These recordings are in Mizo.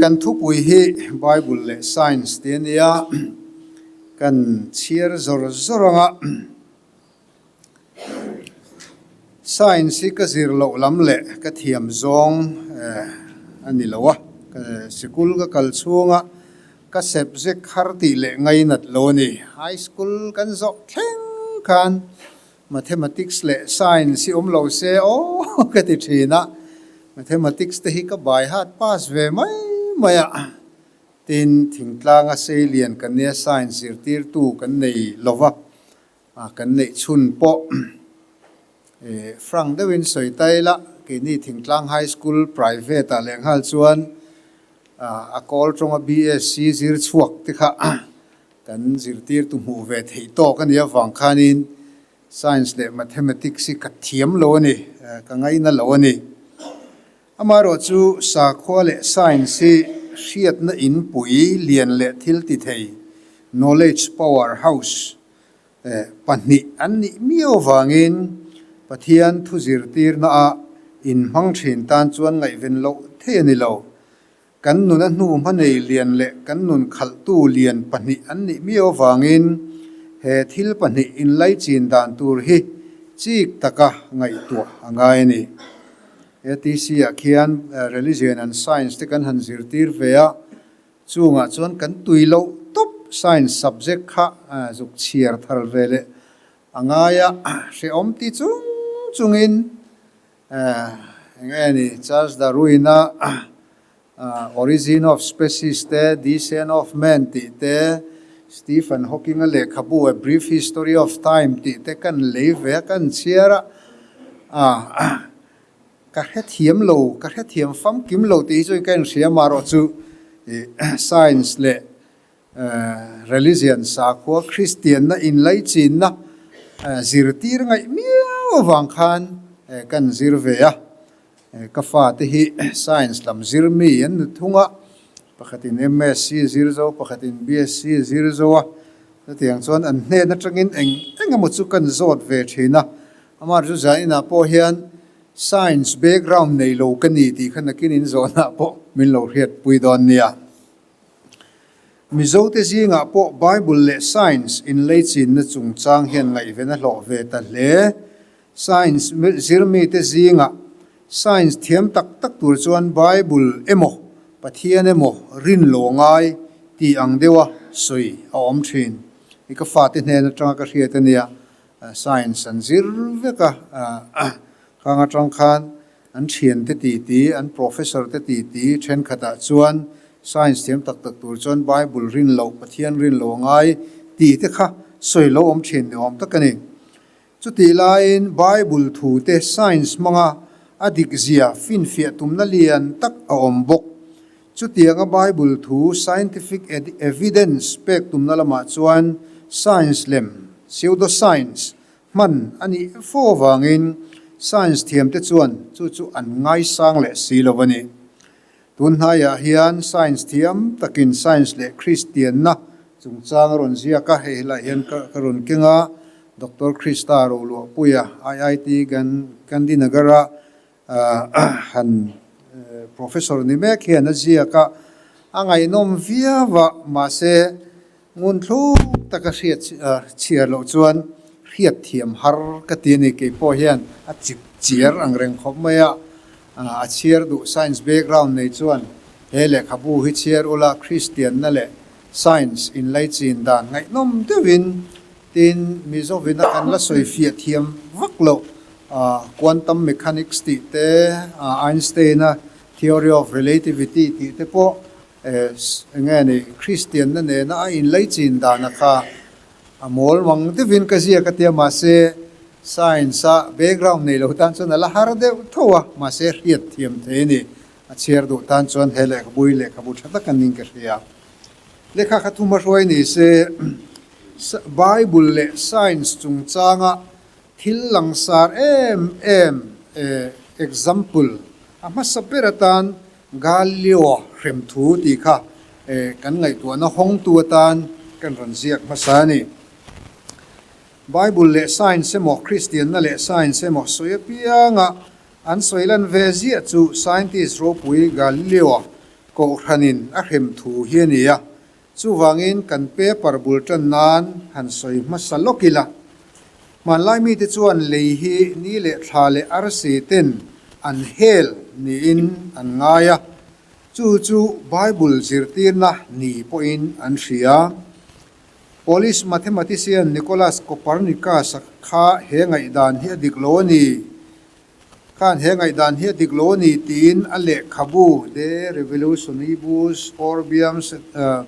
Kan thupui hi Bible leh Science tih a nia, kan chhiar zawr zawr ang a. Science hi ka zir loh lam leh ka thiam zawng a ni lo a, sikul ka kal chhunga ka sep zek har tih leh ngainat lo a ni. High school kan zawh thleng khan Mathematics leh Science hi awm lo se aw ka ti thin a, Mathematics te hi ka by heart pass ve mai mai a. Tin, thingtlanga seilian kan nia Science zirtirtu kan nei lo va, kan neih chhun pawh frank deuhin sawi ta ila, keini thingtlang high school private ah lehnghal chuan a kawl tawnga BSc zir chhuak te kha kan zirtirtu hmuh ve theih tawk a nih avang khanin Science leh Mathematics hi ka thiam lo a ni, ka ngaina lo a ni. Amaherawh chu sakhua leh science hi hriatna inpui lian leh thil ti thei, knowledge power house, pahnih an nih miau avangin Pathian thu zirtirna ah inhmang thin tan chuan ngaihven loh thei a ni lo. Kan nuna hnu hmanei lian leh kan nun khalhtu lian pahnih an nih miau avangin he thil pahnih inlaichin dan tur hi chik taka ngaihtuah a ngai a ni. ATC-ah khian Religion and Science te kan han zirtir ve a, chungah chuan kan tui loh tawp Science subject kha zuk chhiar thar ve leh a ngai a, hrehawm ti chung chungin Eng nge ni, Charles Darwin-a Origin of Species te, Descent of Man tih te, Stephen Hawking-a lehkhabu A Brief History of Time tih te kan lei ve a, kan chhiar a, ka hrethiam lo, ka hrethiam famkim lo tih hi chuan ka inhria amaherawh chu science leh Religion, sakhua, Kristianna inlaichinna zirtir ngaih miau avang khan kan zir ve a. Ka fate hi Science lam zir mi an ni thung a, pakhatin MSc zir zo, pakhatin BSc zir zo a. Chutiang chuan an hnen atangin eng eng emaw chu kan zawt ve thin a. Amah chu zaninah pawh hian Science background nei lo ka ni tih kha nakin inzawhnah pawh min lo hriatpui dawn nia. Mizote zingah pawh Bible leh Science inleichinna chungchang hian ngaihven a hlawh ve ta hle. Science zirmite zingah Science thiam tak tak tur chuan Bible emaw Pathian emaw rin lo ngai tih ang deuha sawi a awm thin. I ka fate hnen atanga ka hriat a nia, Science an zir vek a, khang atang khan An thiante titi, an professor te titi thenkhatah chuan science thiam tak tak tur chuan Bible rin loh, Pathian rin loh a ngai tih te kha sawi lo awm thin ni awm tak a ni. Chutih laiin Bible thu te science hmanga a dik zia finfiah tumna lian tak a awm bawk. Chutianga Bible thu scientific evidence pek tumna lamah chuan science lem, pseudoscience, Hman a nih fo avangin science thiamte chuan chu chu an ngaisang leh si lo a ni. Tun hnaiah hian science thiam takin science leh Kristianna chungchang a rawn ziak a, hei helaiah hian ka rawn keng a, Doctor Krista Roluahpuia, IIT Gandhinagar-a han professor ni mek hian a ziak a, a ngaihnawm viau a, mahse ngun thluk taka hriat chhiar loh chuan hriat thiam har ka ti a ni. Kei pawh hian a chip chiar ang reng khawp mai a, a chhiar duh science background nei chuan he lehkhabu hi chhiar ula Kristianna leh science inlaichin dan ngaihnawm deuhin Tin, Mizovina kan la sawi fiah thiam vak loh, quantum mechanics tih te, Einstein-a theory of relativity tih te pawh eng nge ni, Kristianna nena a inlaichin dana kha a mawl mang deuhin ka ziak a tia, mahse science-a background nei lo tan chuan a la har deuh tho a, mahse hriat thiam thei a ni. A chhiar duh tan chuan he lehkhabu hi lehkhabu tha tak a ning ka hria. Lehkha kha thuma hruai ni se, Bible leh science chungchanga thil langsar em em example a hmasa ber atan Galileo-a hrem thu tih kha kan ngaihtuahna hawngtu atan kan rawn ziak hmasa a ni. Bible leh science emaw, Kristianna leh science emaw sawi apianga an sawi lan ve ziah chu scientist ropui Galileo-a. Kohhranin a hrem thu hi a ni a, chuvangin kan paper bul tan nan han sawi hmasa lawk ila. Hmanlai mite chuan lei hi ni leh thla leh arsi ten an hel niin an ngai a, chu chu Bible zirtirna ni pawhin an hria. Polish mathematician Nicolas Copernicus-a kha he ngaihdan hi a dik lo a ni. Khan he ngaihdan hi a dik lo a ni tiin a lehkhabu De Revolutionibus Orbium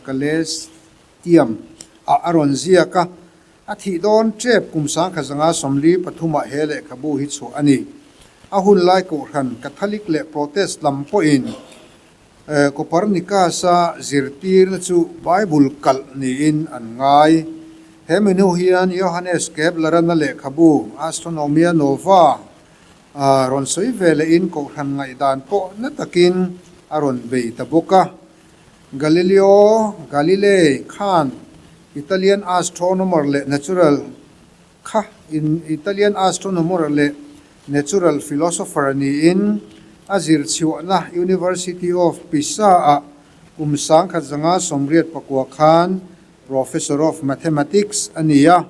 Caelestium ah a rawn ziak a. A thih dawn tep kum 1943 ah he lehkhabu hi chhuah a ni. A hun lai kohhran Catholic leh Protest lam pawhin Copernicus-a zirtirna chu Bible kalh niin an ngai. He menu hian Johannes Kepler-a lehkhabu Astronomia Nova a rawn sawi ve lehin kohhran ngaihdan pawh na takin a rawn bei ta bawk a. Galileo Galilei khan Italian astronomer leh natural Kha in Italian astronomer leh natural philosopher niin a zirchhuahna University of Pisa-ah kum 1989 khan Professor of Mathematics a ni a.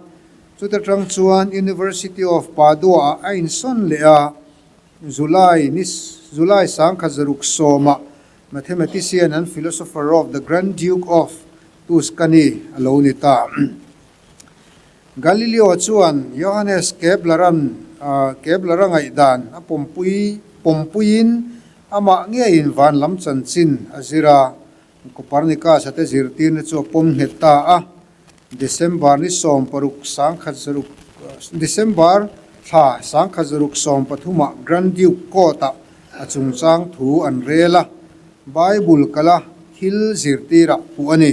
Chuta tang chuan University of Padua-ah a insawn leh a, July ni July 1610-ah mathematician and philosopher of the Grand Duke of Tuscany a lo ni ta. Galileo chuan Johannes Kepler-a'n Kepler-a ngaihdan a pawmpui pawmpuiin amah ngeiin van lam chanchin a zir a, Copernicus-a te zirtirna chu a pawm nghet ta a. December ni 16 16 December thla 1613-ah Grand Duke Court-ah a chungchang thu an rel a, Bible kala thil zirtirah puh a ni.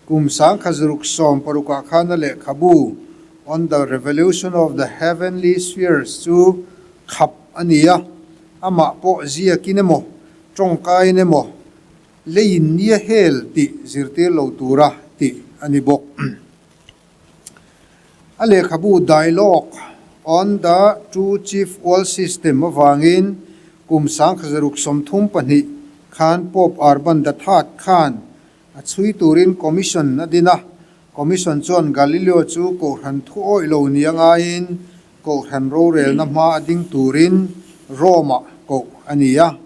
Kum 1616 ah khan a lehkhabu On the Revolution of the Heavenly Spheres chu khap a ni a, amah pawh ziakin emaw, tawngkaiin emaw, leiin nia hel tih zirtir lo tura tih a ni bawk. A lehkhabu Dialogue on the Two Chief World System avangin kum 1632 khan Pope Urban the Third khan A chhui turin Commission a din a, Commission chuan Galileo chu Kohhran thu awih lo nia ngaiin Kohhran rorelna hma a ding turin Rome-ah koh a ni a.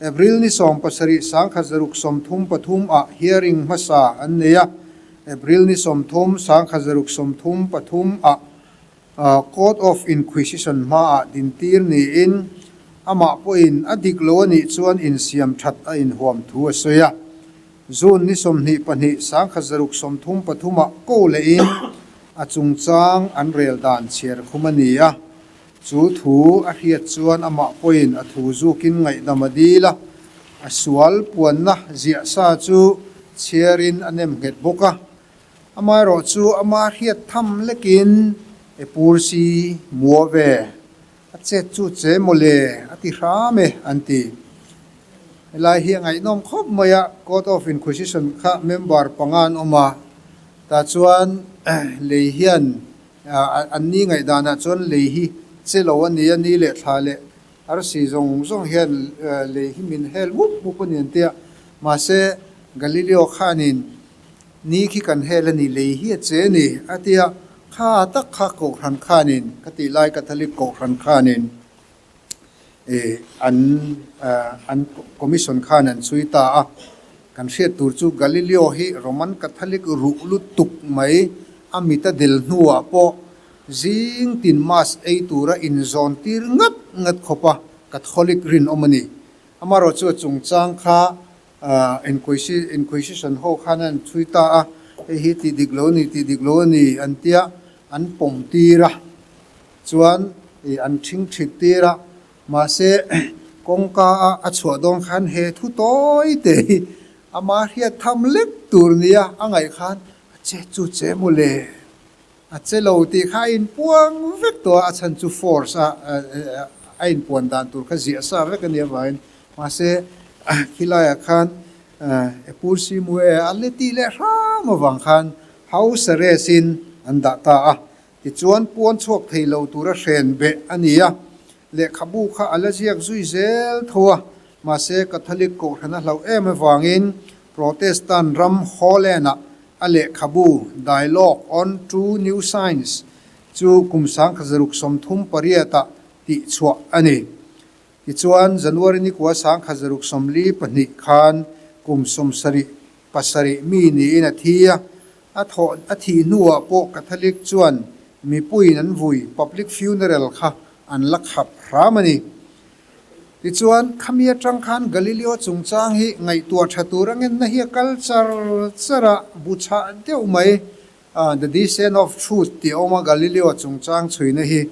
April ni 17 1633 ah hearing hmasa an nei a, April ni 30 1633 ah Court of Inquisition hmaah dintir niin amah pawhin a dik lo a nih chuan insiam that a inhuam thu a sawi a. June ni 22 1633 ah ko lehin a chungchang an rel dan chhiar khum a ni a. Chu thu a hriat chuan amah pawhin a thu zukin ngaihdam a dil a, a sual puanna ziah sa chu chhiarin a nem nghet bawk a. Amaherawh chu ama hriat tham lekin e pur si mua ve, a chet chu che mawle a ti hram e an ti. Helai hi a ngaihnawm khawp mai a, Court of Inquisition kha member panga an awm a, tah chuan lei hian an ni ngaihdanah chuan lei hi che lo a ni a, ni leh thla leh arsi zawng zawng hian lei hi min hel mup mup a ni an ti a, mahse Galileo khanin Ni khi kan hel a ni, lei hi a che ni, a ti a. Kha tak kha Kohhran khanin, ka tih lai Catholic Kohhran khanin an an Commission khan an chhui ta a. Kan hriat tur chu Galileo hi Roman Catholic ruh lutuk mai, a mit a del hnuah pawh zing tin Mass ei tura inzawn tir ngat ngat khawpa Catholic rinawm a ni. Amaherawhchu chu a chungchang kha Inquisition ho khan an chhui ta a, hei hi tih dik lo a ni, tih dik lo a ni an tia, an pawm tir a, chuan an thing thit tir a, mahse kawngka a a chhuah dawn khan he thu tawi te hi ama hriat tham lek tur nia a ngaih khan a che chu che mawle. A che lo tih kha a inpuang vek tawh a, a chhan chu force a a inpuan dan tur kha ziah sa vek a nih avangin mahse khilaiah khan e pur si mu e a le tih leh hram avang khan house arrest in an dah ta a, tichuan puan chhuak thei lo tura hren beh a ni a, lehkhabu kha a la ziak zui zel tho a. Mahse, Catholic kohhran a hlauh em avangin Protestant ram Holland-ah a lehkhabu Dialogue on Two New Science chu kum 1638-ah tihchhuah a ni. Tichuan, January nikua 1642 khan kum 77 mi niin a thi a, a thawh a thih hnuah pawh Catholic chuan mipuiin an vui public funeral kha an la khap hram a ni. Tichuan, khami atang khan Galileo chungchang hi ngaihtuah tha tur a ngenna hi a kal char char a, bu chhah deuh mai, The Descent of Truth tih a awm a, Galileo chungchang chhuina hi.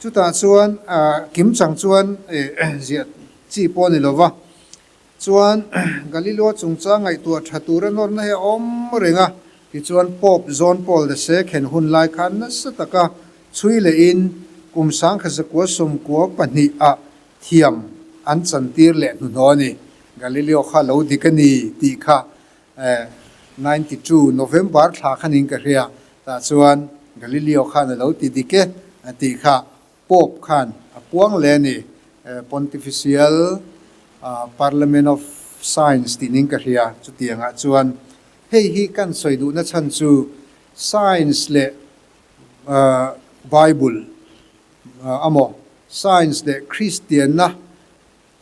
Chutah chuan kimchang chuan ziah chi pawh a ni lo va. Chuan Galileo chungchang ngaihtuah tha tur a nawrna hi a awm reng a, tichuan Pope John Paul the Second hun lai khan nasa taka chhui lehin kum 1992 ah thiam an chantir leh hnuhnawh a ni. Galileo kha lo dik a ni tih kha 92 November thla khanin ka hria, tah chuan Galileo khan a lo ti dik e a tih kha. Pope khan a puang leh a ni. Pontifical Parliament of Science tih ning ka hria. Chutiangah chuan hei hi kan sawi duhna chhan chu Science leh Bible amaw Science leh Kristianna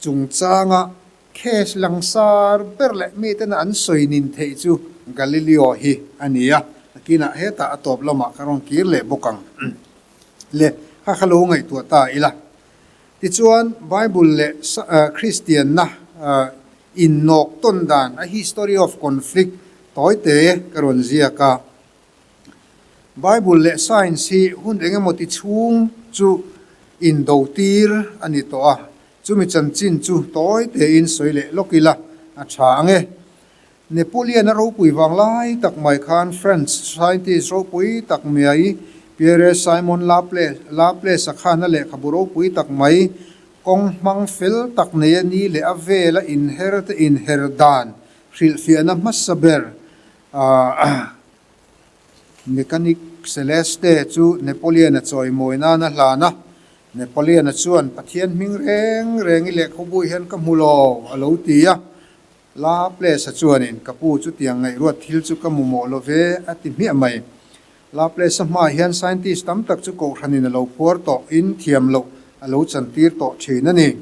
Chungchanga case langsar ber leh mitena an sawi nin theih chu Galileo hi a ni a, nakinah hetah a tawp lamah ka rawn kir leh bawk ang le, kha kha lo ngaihtuah ta ila. Tichuan, Bible leh Kristianna innawk tawn dan, a history of conflict, tawite ka rawn ziak a. Bible leh science hi hun eng emaw ti chhung chu indo tir a ni tawh a, chumi chanchin chu tawi tein sawi leh lawk ila a tha ang e. Napoleon-a ropui vang lai tak mai khan French scientist ropui tak mai Pierre Simon Laplace-a khan a lehkhabu ropui tak mai kawng hmang fel tak nei a ni leh a vela inher te inher dan hrilhfiahna hmasa ber Mechanic Celeste chu Napoleon-a chawimawi nan a hlan a. Napoleon-a chuan, Pathian hming reng reng i lehkhabu hian ka hmu lo, a lo ti a. La Place-a chuanin, Ka pu, chutiang ngaihruat thil chu ka hmu mawh lo ve, a ti hmiah mai. La Place-a hmaah hian scientist tam tak chu kohhranin a lo phuar tawh, in thiam loh a lo chantir tawh thin a ni.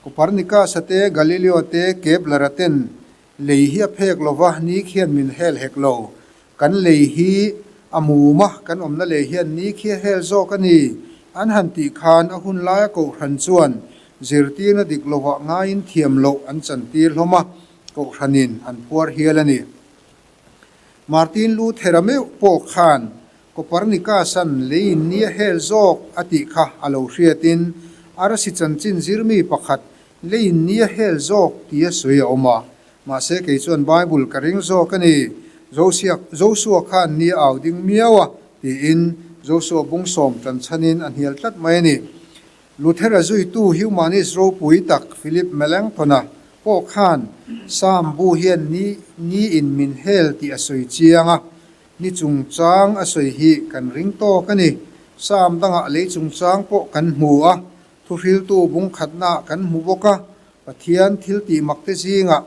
Copernicus-a te, Galileo te, Kepler-a ten Lei hi a phek lo va, ni khian min hel hek lo. Kan lei hi a mum a, kan awmna lei hian ni khi a hel zawk a ni. An han tih khan a hun laia Kohhran chuan zirtirna dik lovah ngaiin thiam loh an chantir hlawm a, Kohhranin an phuar hial a ni. Martin Luther-a meuh pawh khan Copernicus-a'n leiin ni a hel zawk a tih kha a lo hriatin arsi chanchin zirmi pakhat Leiin ni a hel zawk ti a sawi a awm a, mahse kei chuan Bible ka ring zawk a ni, Josua khan ni a au ding miau a, tiin Josua bung sawm tan chhanin a hnial tlat mai a ni. Luthera zuitu humanist ropui tak Philip Melanchthon-a pawh khan Psalm bu hian ni niin min hel tih a sawi chiang a, ni chungchang a sawi hi kan ring tawk a ni. Psalm dangah lei chungchang pawh kan hmu a, Thuhriltu bung khatnaah kan hmu bawk a, Pathian thil tih makte zingah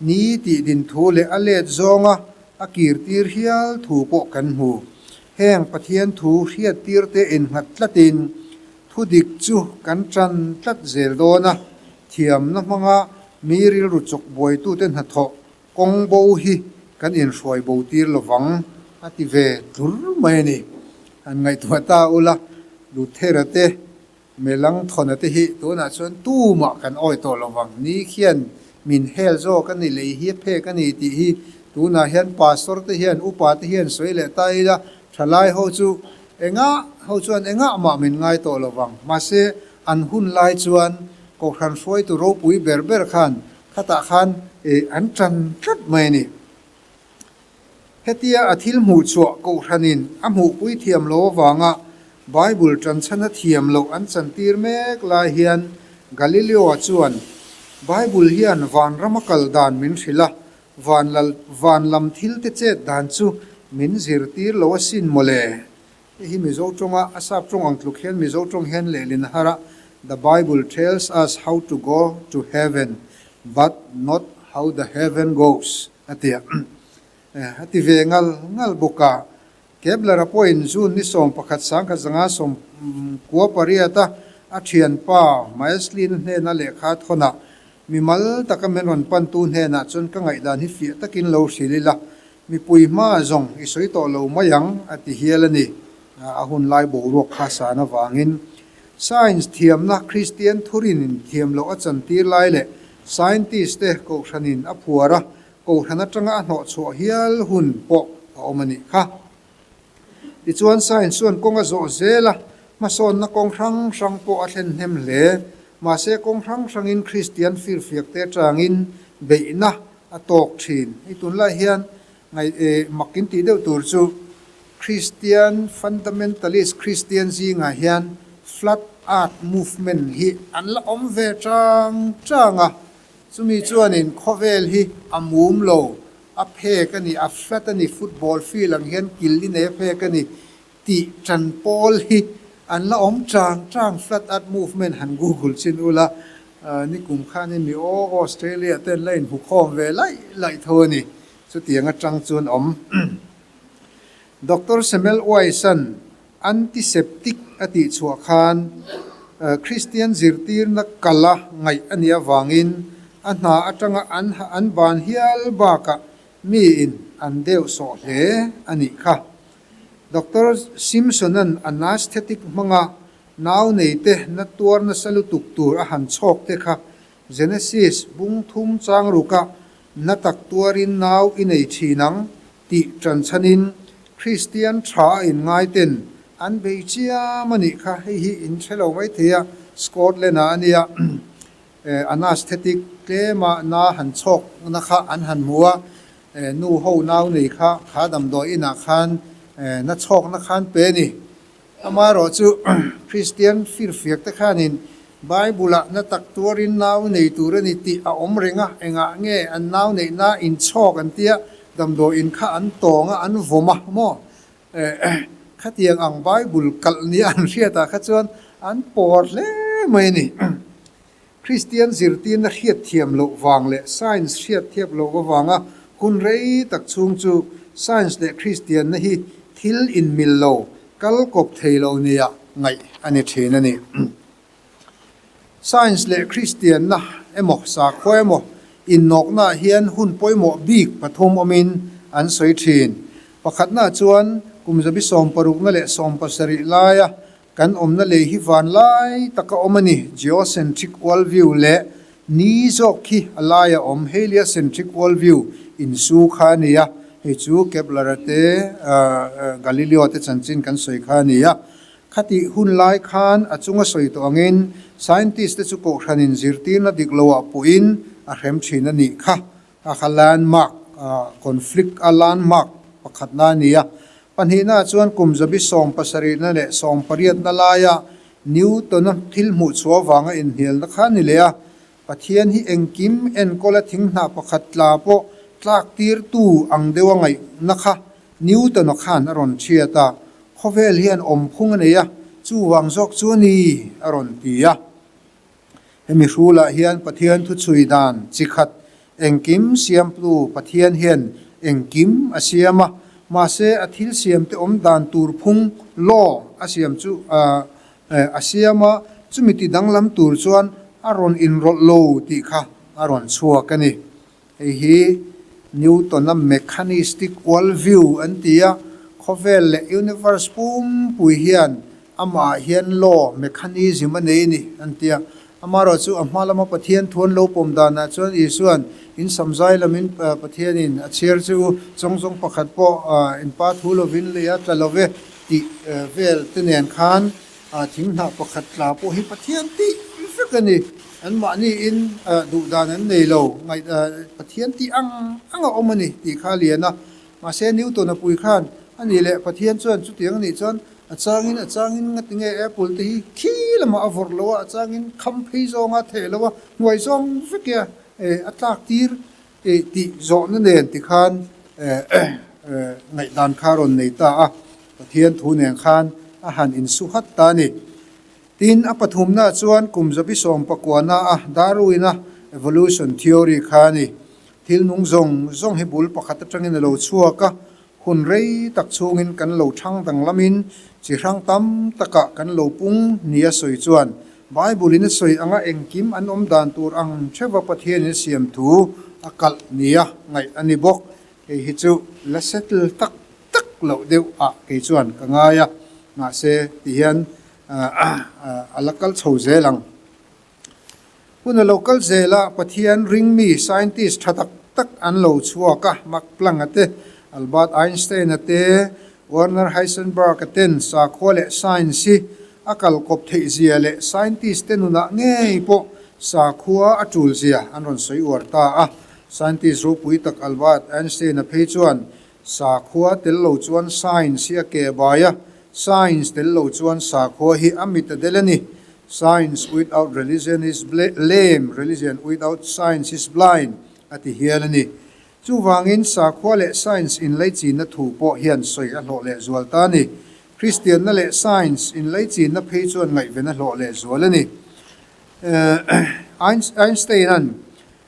ni tih din thu leh a let zawnga a kirtir hial thu pawh kan hmu. Heng Pathian thu hriattirte innghat tlatin thu dik chu kan tan tlat zel dawn a, thiamna hmanga mi rilru chawk buaitute hnathawh kawng bo hi kan inhruai bo tir lovang a ti ve tlur mai a ni. Han ngaihtuah ta ula, Luthera te Melanchthon-a te hi tunah chuan tumah kan awi tawh lo vang. Ni khian min hel zawk a ni, lei hi a phek a ni tih hi tunah hian pastor te hian, upa te hian sawi leh ta ila, thalai ho chu engah ho chuan engah mah min ngai tawh lo vang. Mahse, an hun lai chuan Kohhran hruaitu ropui ber ber khan khatah khan an tan tlat mai a ni. Hetia a thil hmuh chhuah Kohhranin a hmuhpui thiam lo avanga Bible ṭanchhana thiam loh an chantir mek lai hian Galileo-a chuan, Bible hian vanrama kal dan min hrilh a, van van lam thilte chet dan chu min zirtir lo asin mawle. Hei hi Mizo ṭawnga a sap ṭawng ang tluk hian Mizo ṭawng hian lehlin a har a, The Bible tells us how to go to heaven. But not how the heaven goes, a ti a. A ti ve ngal ngal bawk a. Kepler-a pawhin June ni 11 1998 a a thianpa Maeslin-a hnena lehkha thawnah mimal taka min rawn pantu hnenah chuan ka ngaihdan hi fiah takin lo hrilh ila, mipui hma zawng i sawi tawh lo mai ang, a ti hial a ni. A hun lai boruak kha san avangin Science thiamna Kristian thurin thiam loh a chantir lai leh Scientist te kohhranin a phuar a, Kohhran atanga a hnawhchhuah hial hun pawh a awm a nih kha. Tichuan Science chuan kawng a zawh zel a, hmasawnna kawng hrang hrang pawh a thlen hnem hle. Mahse kawng hrang hrangin Kristian firfiakte atangin beihna a tawk thin. Hei tunlai hian ngaih mak in tih deuh tur chu Kristian fundamentalist Kristian zingah hian Flat Earth movement hi an la awm ve chang chang a. Chumi chuanin khawvel hi a mum lo, a phek a ni, a flat a ni, football field ang hian kil i nei a phek a ni tih tan pawl hi an la awm chang chang flat earth movement han google chin ula nikum khanin mi aw Australia te an la inhmu khawm ve laih laih tho a ni, chutiang atang chuan awm. Doctor Samuel Wise-a'n Antiseptic a tih chhuah khan Kristian zirtirna kala ngaih a nih avangin a hna atanga an an ban hial bakah miin an deuh sawh hle a nih kha. Doctor Simpson-a'n anaesthetic hmanga nau neite na tuar nasa lutuk tur a han chhawk te kha Genesis bung thum chang ruka na tak tuarin nau i nei thin ang tih ṭanchhanin Kristian ṭha a inngaiten an bei chiam a nih kha, hei hi in hre lo mai thei a, Scotland-ah a nia, anaesthetic tlema na han chhawkna kha an han hmu a, nu ho nau nei kha kha damdawi inah khan na chhawkna khan pe a ni. Amaherawh chu Kristian firfiak te khanin Bible-ah na tak tuarin nau nei tur a ni tih a awm reng a, engah nge an nau neihna inchhawk an tia damdawiin kha an tawng a, an vawm a maw? Khatiang ang Bible kalh nia an hriatah kha chuan an pawr hle mai a ni. Kristian zirtirna hriatthiam loh vang leh science hriatthiap loh avanga hun rei tak chhung chu science leh Kristianna hi thil inmil lo, kal kawp thei lo nia ngaih a ni thin a ni. Science leh Kristianna emaw sakhua emaw innawknaah hian hun pawimawh bik pathum awmin an sawi thin. Pakhatnaah chuan kum zabi sawmparukna leh sawmpasarih laia Kan awmna lei hi van lai taka awm a ni, geocentric worldview leh ni zawk khi a laia awm heliocentric worldview insu kha a ni a, hei chu Kepler-a te Galileo te chanchin kan sawi kha a ni a. Khatih hun lai khan a chunga sawi tawh angin scientist te chu kohhranin zirtirna dik loah pawhin a hrem thin a nih kha. A kha landmark, conflict a landmark pakhatna a ni a. Pahnihna chuan kum zabi sawmpasarihna leh sawmpariatna laia Newton-a thil hmuh chhuah avanga inhnialna kha a ni leh a. Pathian hi engkim enkawla thinghnah pakhat tla pawh tlak tirtu ang deuha ngaihna kha Newton-a khan a rawn chhiat a, khawvel hian awmphung a nei a, chuvang zawk chu a ni, a rawn ti a. Hemi hrulah hian Pathian thuchhui dan chi khat engkim siamtu Pathian hian engkim a siam a, mahse a thil siamte awm dan tur phung, law, a siam chu a siam a, chumi ti danglam tur chuan a rawn inrawlh lo tih kha a rawn chhuak a ni. Hei hi Newton-a mechanistic worldview an ti a, khawvel leh universe pumpui hian amahah hian law, mechanism, a nei a ni an ti a. Amaherawh chu a hma lama Pathian thu an lo pawm danah chuan Isua'n in samzai lamin Pathianin a chhiar che u, chawngzawng pakhat pawh in pa thu lovin lei a tla lo ve tih vel te nen khan Thinghnah pakhat tla pawh hi Pathian tih vek a ni. Anmahniin duh dan an nei lo. Ngaih Pathian tih ang ang a awm a ni tih kha a lian a. Mahse Newton-a pui khan a nih leh Pathian chuan chutiang a nih chuan a changin a changin nga tinge apple te hi khi lamah a vawrh lo a, a changin kham phei zawnga theh lo a, hnuai zawng vek e a tlak tir tih zawhna nen tikhan ngaihdan kha a rawn nei ta a, Pathian thu nen khan a han insu hat ta a ni. Tin, a pathumna chuan kum zabi sawm pakuana a Darwin-a evolution theory kha a ni. Thil nung zawng zawng hi bul pakhat atangin a lo chhuak a, hun rei tak chhungin kan lo thang danglamin chi hrang tam takah kan lo pung nia sawi chuan Bible-in a sawi anga engkim an awm dan tur ang theuha Pathianin a siam thu a kalh nia ngaih a ni bawk. Hei hi chu la settle tak tak loh deuh ah kei chuan ka ngai a, mahse tihian a la kal chho zel ang. Hun a lo kal zel a, Pathian ringmi scientist tha tak tak an lo chhuak a, Max Planck-a te, Albert Einstein-a te, Werner Heisenberg-a ten sakhua leh science hi a kal kawp theih zia leh scientist te nunah ngei pawh sakhua a tul zia an rawn sawi uar ta a. Scientist ropui tak Albert Einstein-a phei chuan sakhua tel lo chuan science hi a ke bai a, science tel lo chuan sakhua hi a mit a del a ni. Science without religion is lame, religion without science is blind, a ti hial a ni. Chuvangin sakhua leh science inleichinna thu pawh hian sawi a hlawh lehzual ta a ni. Kristianna leh science inleichinna phei chuan ngaihven a hlawh lehzual a ni. Einstein-a'n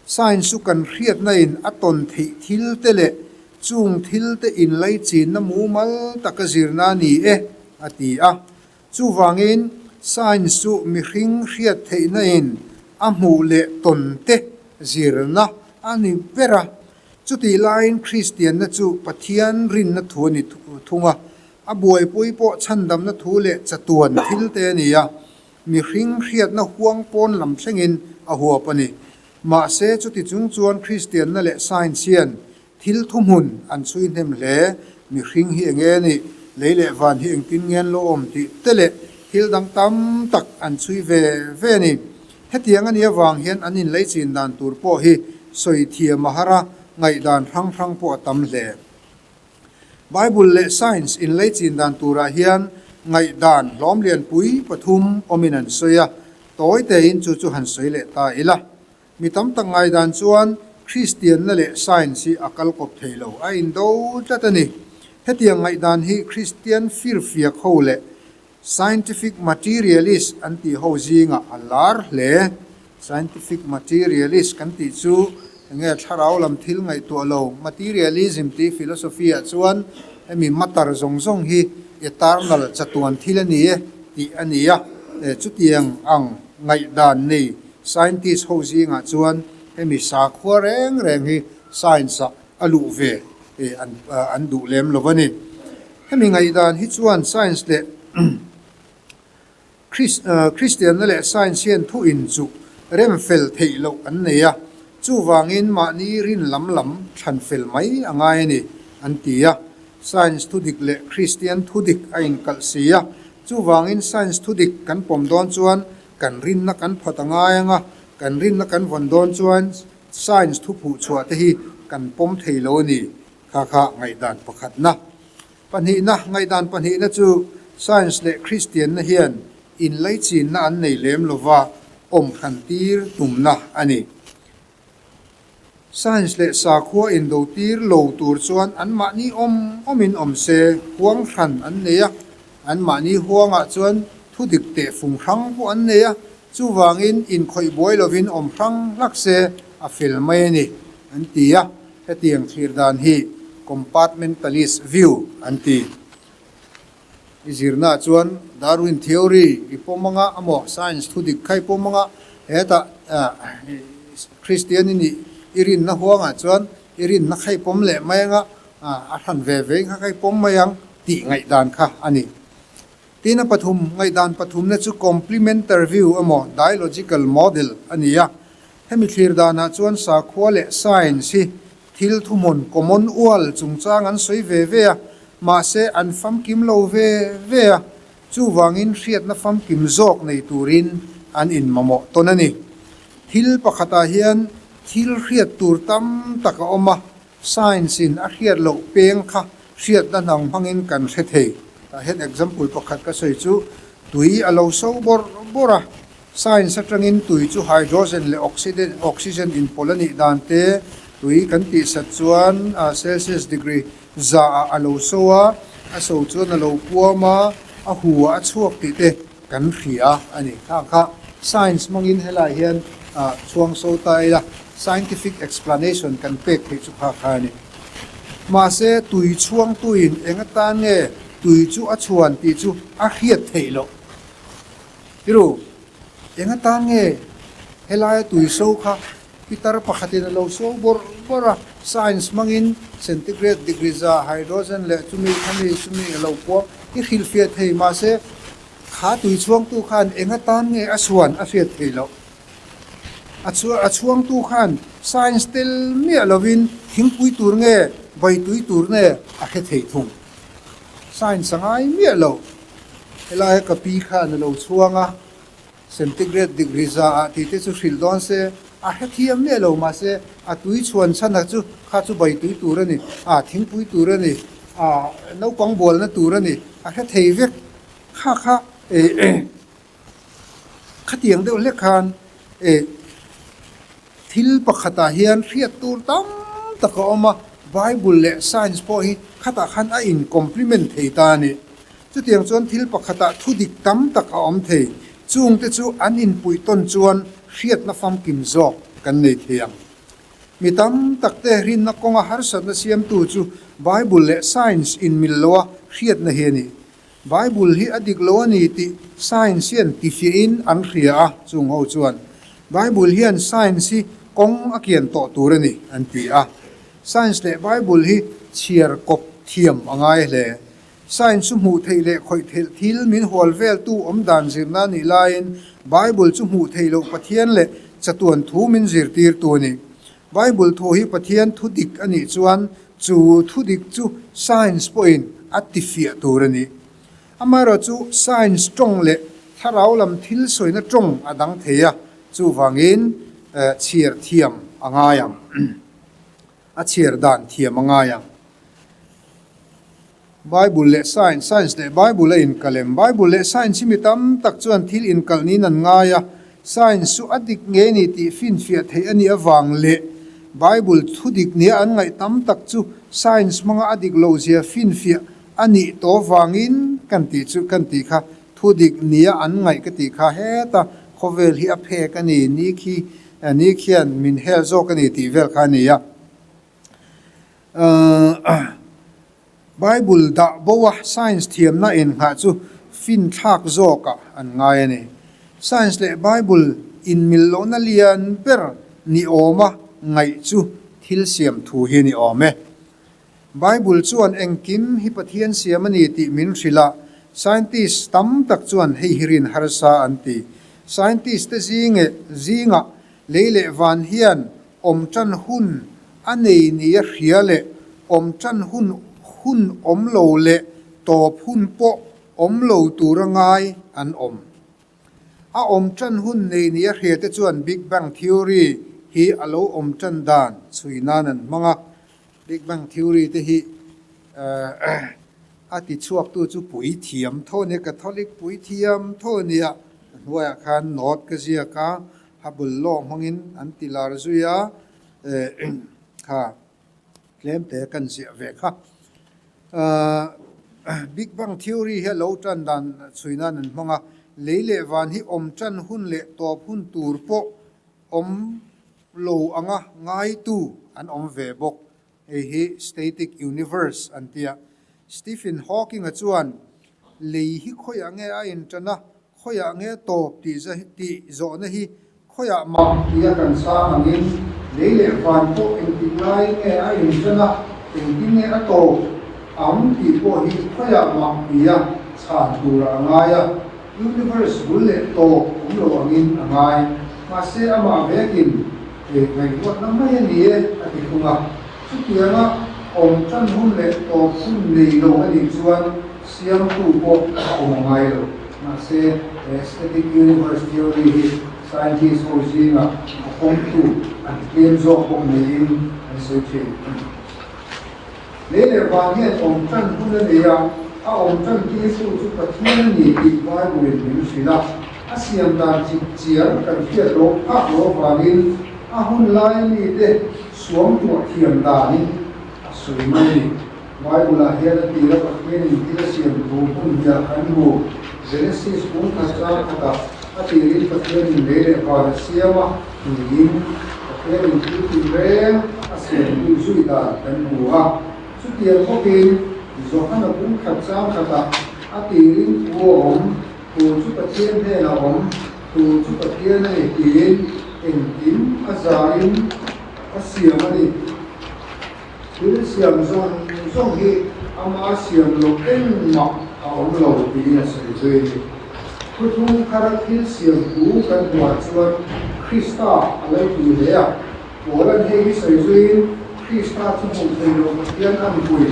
science chu kan hriatna-in a tawn theih thil te leh chung thil te inleichinna mumal taka zirna a ni e, a ti a. Chuvangin, science chu mihring hriat theihna-in a hmuh leh tawn te zirna a ni ber a. Chutih laiin Kristianna chu Pathian rinna thu a ni thung a, a buaipui pawh chhandamna thu leh chatuan thil te a ni a, mihring hriatna huang pawn lam thlengin a huap a ni. Mahse, chuti chung chuan Kristianna leh science hian Thil thuhmun an chhui hnem hle, mihring hi eng nge nih, lei leh van hi engtin nge an lo awm tih te leh thil dang tam tak an chhui ve ve a ni. Hetiang a nih avang hian an inlei chin dan tur pawh hi sawi thiam a har a, ngaihdan hrang hrang pawh a tam hle. Bible leh Science inlei chin dan turah hian ngaihdan hlawm lianpui pathum awmin an sawi a, tawi tein chu chu han sawi leh ta ila. Mi tam tak ngaihdan chuan Kristianna leh Science hi a kal kawp thei lo, a indo tlat a ni. Hetiang ngaihdan hi Kristian firfiak ho leh Scientific Materialist an tih ho zingah a lar hle. Scientific Materialist kan tih chu enge thlarau lam thil ngaihtuah lo, Materialism tih philosophy ah chuan hemi matter zawng zawng hi eternal chatuan thil a ni e tih a ni a, chutiang ang ngaihdan nei Scientist ho zingah chuan hemi sakhua reng reng hi science ah a luh ve an duh lem lo a ni. Hemi ngaihdan hi chuan science leh Kristianna leh science hian thu inchuh rem fel theih loh an nei a, chuvangin mahni rin lam lam thlan fel mai a ngai a ni an ti a. Science thudik leh Kristian thudik a inkalh si a, chuvangin science thudik kan pawm dawn chuan Kan rinna kan phawt a ngai ang a, kan rinna kan vawn dawn chuan science thu phuh chhuah te hi kan pawm thei lo a ni. Kha kha ngaihdan pakhatna. Pahnihna, ngaihdan pahnihna chu science leh Kristianna hian inlaichinna an nei lem lova awm hran tir tumna a ni. Science leh sakhua indo tir lo tur chuan anmahni awm awmin awm se, huang hran an nei a, anmahni huangah chuan thu dik teh fung hrang pawh an nei a, chuvangin inkhawih buai lovin awm hrang hlak se a fel mai a ni, an ti a, hetiang thlir dan hi compartmentalist view an ti. I zirnaah chuan Darwin theory i pawm anga amaw science thu dik kha i pawm anga hetah Kristian i nih i rinna huangah chuan i rinna kha i pawm leh mai anga a hran ve ve in kha kha i pawm mai ang tih ngaihdan kha a ni. Tin a pathum ngaihdan pathumna chu complementary view emaw dialogical model a ni a. Hemi thlir danah chuan sakhua leh science hi Thil thuhmun common ual chungchang an sawi ve ve a, mahse an famkim lo ve ve a, chuvangin hriatna famkim zawk nei turin an inmamawh tawn a ni. Thil pakhatah hian thil hriat tur tam tak a awm a, science in a hriat loh peng kha hriatna hnang hmangin kan hre thei. Tah hian example pakhat ka sawi chu tui a lo so bawrh bawrh a, Science atangin tui chu hydrogen leh oxygen inpawlh a nih dan te, tui kan tihsat chuan Celsius degree zaah a lo so a, a so chuan a lo puam a, a hu ah a chhuak tih te kan hria a ni. Kha kha science hmangin helai hian chhuang so ta ila, scientific explanation kan pek theih chu kha kha a ni. Mahse, tui chhuangtuin eng atan nge tui chu a chhuan tih chu a hriat theih loh. Tiru, eng atan nge helaia tui so kha pitar pakhatin a lo so bawrh bawrh a, science hmangin centigrade degree za hydrogen leh chumi khami chumi a lo puang i hrilhfiah thei mahse kha tui chhuangtu khan eng atan nge a chhuan a hriat theih loh. A a chhuangtu khan science tel miah lovin thingpui tur nge vaitui tur nge a hre thei thung. Science a ngai miah lo. Helaia ka pi khan a lo chhuang a, centigrade degree za ah tih te chu hrilh dawn se, a hrethiam miah lo mahse a tui chhuan chhan a chu kha chu vaitui tur a ni, a thingpui tur a ni, a naupang bualna tur a ni, a hre thei vek. Kha kha eh Khatiang deuh hlek khan eh thil pakhatah hian hriat tur tam tak a awm a, Bible leh Science pawh hi khatah khan a in complement thei ta a ni. Chutiang chuan thil pakhatah thu dik tam tak a awm thei, chungte chu an inpuih tawn chuan hriatna famkim zawk kan nei thei ang. Mi tam takte rinna kawnga harsatna siamtu chu Bible leh Science inmil loa hriatna hi a ni. Bible hi a dik lo a ni tih science hian tifiahin an hria a, chung ho chuan Bible hian science hi kawng a kian tawh tur a ni an ti a. Science leh Bible hi chhiar kawp thiam a ngai hle. Science chu hmuh theih leh khawih theih thil min hual veltu awm dan zirna a nih laiin Bible chu hmuh theih loh Pathian leh chatuan thu min zirtirtu a ni. Bible thu hi Pathian thu dik a nih chuan Chu thudik chu science pawhin a tifiah tur a ni. Amaherawhchu science tawng leh thlarau lam thil sawina tawng a dang thei a, chuvangin chhiar thiam a ngai ang. A chhiar dan thiam a ngai ang. Bible leh Science, Science leh Bible a inkal em? Bible leh Science hi mi tam tak chuan thil inkal niin an ngai a, Science chu a dik ngei ni tih finfiah theih a nih avang leh Bible thu dik nia an ngaih tam tak chu Science hmanga a dik lohzia finfiah a nih tawh vangin kan tih chu kan tih kha thu dik nia an ngaih ka tih kha heta khawvel hi a phek a ni, ni khi ni khian min hel zawk a ni tih vel kha a ni a. Bible dah bo a science thiamna innghah chu finthlak zawkah an ngai a ni. Science leh Bible inmil lohna lian ber ni awma ngaih chu thil siam thu hi ni awm e. Bible chuan engkim hi Pathian siam a ni tih min hrilh a, scientist tam tak chuan hei hi rin harsa an ti. Scientist te zingah lei leh van hian Awm tan hun a nei nia hria leh awm tan hun hun awm lo leh tawp hun pawh awm lo tura ngai an awm. A awm tan hun nei nia hria te chuan Big Bang Theory hi a lo awm tan dan chhui nan an hmang a. Big Bang Theory te hi a ti chhuaktu chu puithiam tho a nia, Catholic puithiam tho a nia. A hnuaiah khan note ka ziak a. A bul lawk hmangin an ti lar zui a, kha tlem te kan ziah ve kha. Big Bang Theory hi a lo tan dan chhui nan an hmang a, lei leh van hi awm tan hun leh tawp hun tur pawh awm lo anga ngaitu an awm ve bawk. Hei hi Static Universe an ti a. Stephen Hawking-a chuan lei hi khawiah nge a intan a, Khawiah nge tawp tih tih zawhna hi khawiah mah tia kan chhang angin lei leh van pawh engtik lai nge a inṭan a, engtin nge a tawp ang tih pawh hi khawiah mah tia chhan turah a ngai a, universe bul leh tawp awm lo angin a ngai. Mahse amah vekin ngaihruatna mai a ni e a ti thung a. Chutianga awm ṭan hun leh tawp hun nei lo a nih chuan siamtu pawh a awm a ngai lo. Mahse, he static universe theory hi scientist ho zingah a pawmtu an tlem zawk bawk niin an sawi ṭhin. Lei leh van hian awm ṭan hun a nei a, a awm ṭan tirtu chu Pathian a ni tih Bible-in min hrilh a. A siam dan chip chiar kan hriat loh phak loh avangin a hun laia mite suangtuah thiam danin a sawi mai a ni. Bible-ah hian a tira Pathianin thil a siam thu hmun hniah kan hmu. Genesis bung khat chang khatah a tirin Pathianin lei leh van a siam a tiin Pathianin thil tinreng a siam hnu zui dan kan hmu a. Chutiang bawkin Johana bung khat chang khatah a tirin thu a awm, thu chu Pathian hnenah a awm, thu chu Pathian a ni tiin engkim a zain a siam a ni. Thil siam zawng zawng hi ama siam loh engmah a awm lo tiin a sawi zui a ni. Thuthlung thara thil siam thu kan hmuah chuan Krista a lo tui hle a. Paula'n hei hi sawi zuiin Krista chu hmuh thei loh Pathian a nupui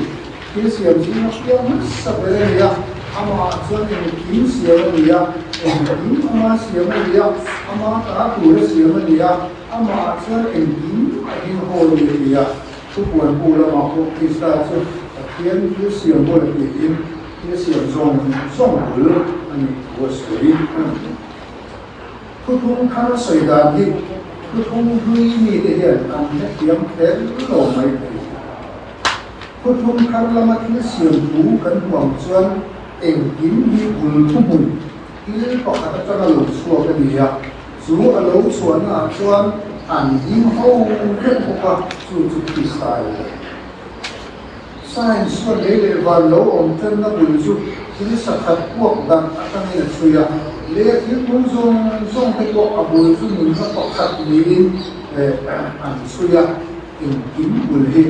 thil siam zinga piang hmasa ber a ni a, amah chuan engkim siam a ni a, engkim ama siam a ni a, ama ta tura siam a ni a, Amah chuan engkim a ding haw ni a ti a, thupuan bu lamah pawh Krista chu Pathian thil siam bawla tiin thil siam zawng zawng bul a nih thu a sawi. Thuthung thar sawi dan hi thuthung hlui mite hian an hrethiam kher lo mai thei. Thuthung thar lama thil siam thu kan hmu ang chuan engkim hi bul thuhmun thil pakhat atanga lo chhuak a ni a. Chu a lo chhuahnaah chuan an ding ho vek bawk a, chu chu Krista a ni. Science chuan lei leh van lo awm tanna bul chu thil sakhat puak darh atangin a chhui a, lei a thil tum zawng zawng te pawh a bul chu nunna pakhat niin an chhui a, engkim bul hi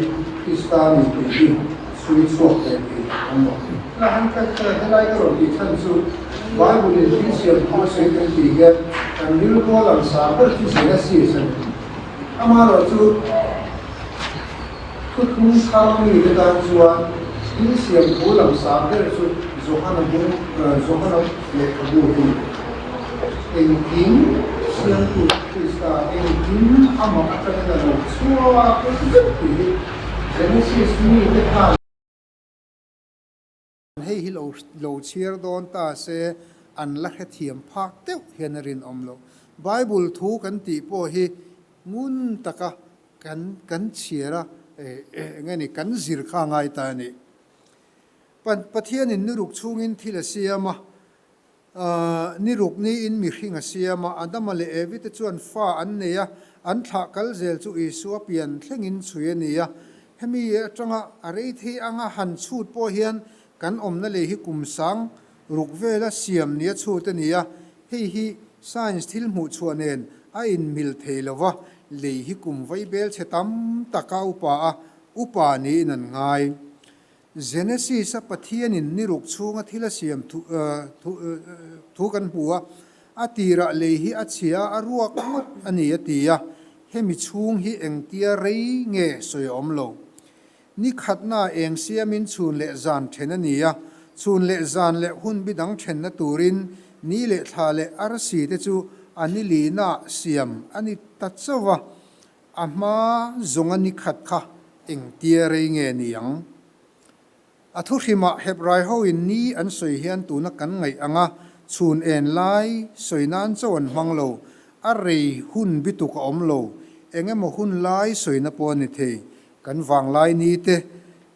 Krista ni tih hi a chhui chhuak ve thei ang maw? Helai ka rawn tih chhan chu Bible in thil siam thu a sawi kan tih hian kan rilru a langsar ber chu Genesis a ni. Amaherawhchu thuthung thar mite tan chuan thil siam thu langsar ber chu Johana bung Johana lehkhabu hi a ni. Engkim siamtu Krista engkim amah atangin a lo chhuak vek tih hi Genesis mite khan Hei hi lo lo chhiar dawn ta se an la hrethiam phak deuh hian a rinawm loh. Bible thu kan tih pawh hi ngun taka kan kan chhiar a, eng nge ni, kan zir kha a ngai ta a ni. Pathianin niruk chhungin thil a siam a, Ni ruk niin mihring a siam a, Adama leh Evi te chuan fa an nei a, an thlah kal zel chu Isua pian thlengin chhui a ni a. Hemi atanga a rei thei anga han chhut pawh hian kan awmna lei hi kum sang ruk vela siam nia chhut a ni a, hei hi science thil hmuh chhuah nen a inmil thei lo va, lei hi kum vaibel chhe tam taka upa a, upa niin an ngai. Genesis-a Pathianin ni ruk chhunga thil a siam thu kan hmu a, a tirah lei hi a chhia a, a ruak ngawt a ni a ti a, hemi chhung hi engtia rei nge sawi a awm lo. Ni khatnaah eng siamin chhun leh zan then a ni a, chhun leh zan leh hun bi dang thenna turin ni leh thla leh arsi te chu a ni linaah siam a ni ta chauh a, A hma zawnga ni khat kha engtia rei nge ni ang? A thuhrimah Hebrai hoin ni an sawi hian tuna kan ngaih anga chhun en lai sawi nan chauh an hmang lo, a rei hun bituk a awm lo, eng emaw hun lai sawina pawh a ni thei. Kan vanglai ni te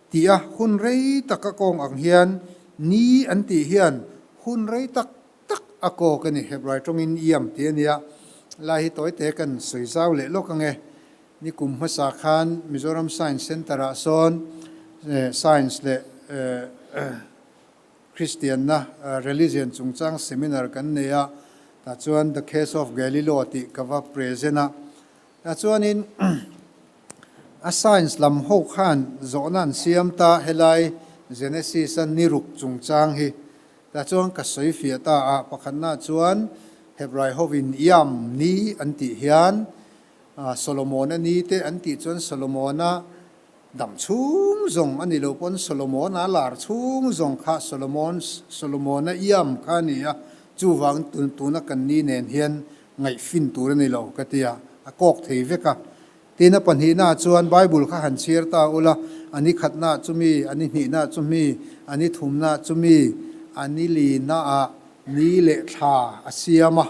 tih a hun rei tak a kawng ang hian ni an tih hian hun rei tak tak a kawk a ni. Hebrai tawngin iam tih a nia. Lai hi tawi te kan sawi zau leh lawk ang e. Ni kum hmasa khan Mizoram Science Centre ah sawn Science leh Kristianna, Religion, chungchang seminar kan nei a. Tah chuan The Case of Galileo tih ka va present a. Tah chuanin a science lam ho khan zawhna an siam ta helai Genesis a ni ruk chungchang hi. Tah chuan ka sawi fiah ta a, pakhatna chuan Hebrai hovin Yam ni an tih hian Solomona ni te an tih chuan Solomona dam chhung zawng a ni lo pawn Solomona lar chhung zawng kha Solomon Solomona Yam kha a ni a, chuvang tuna kan ni nen hian ngaihfin tur a ni lo ka ti a, a kawk thei vek a. Tin, a pahnihnaah chuan Bible kha han chhiar ta ula, a ni khatnaah chu mi, a ni hnihnaah chu mi, a ni thumnaah chu mi, a ni linaah ni leh thla a siam a.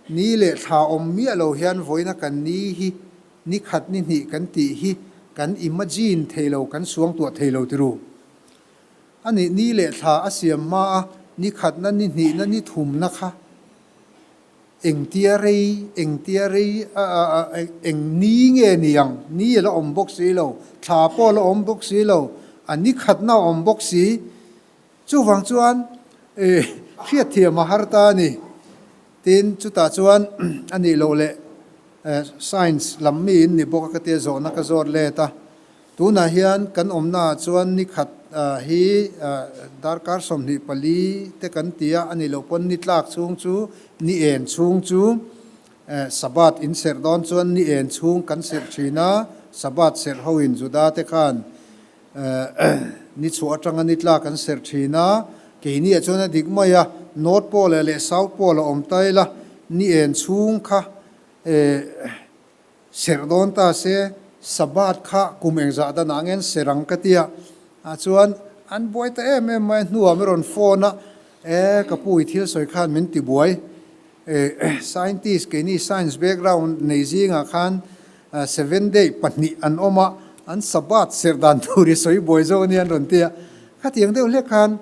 Ni leh thla awm miah lo hian vawiina kan ni hi ni khat ni hnih kan tih hi kan imagine thei lo, kan suangtuah thei lo tiru. A nih ni leh thla a siam hma a. ni khatna, ni hnihna, ni thumna kha engtia rei, engtia rei eng ni nge ni ang? Ni a la awm bawk si lo, thla pawh a la awm bawk si lo, a ni khatna a awm bawk si. Chuvang chuan hriatthiam a har ta a ni. Tin, chutah chuan a nih loh leh science lam mi in ni bawk a ka tia zawhna ka zawt let a. Tunah hian kan awmnaah chuan ni khat hi darkar 24 te kan ti a, a nih loh pawn ni tlak chhung chu ni en chhung chu Sabbath in serh dawn chuan ni en chhung kan serh thin a, Sabbath serh ho in Juda te khan Ni chhuah atanga ni tlak an serh thin a, keiniah chuan a dik mai a, North Pole leh South Pole a awm ta ila, ni en chhung kha serh dawn ta se, Sabbath kha kum engzah danah ngen serh ang ka tia, ah chuan an buai ta em em mai a, hnuah min rawn phone a, e ka pu i thil sawi khan min ti buai, Scientist keini science background nei zingah khan seven day pahnih an awm a, an Sabbath serh dan tur i sawi buai zawk a nia an rawn ti a. Khatiang deuh hlek khan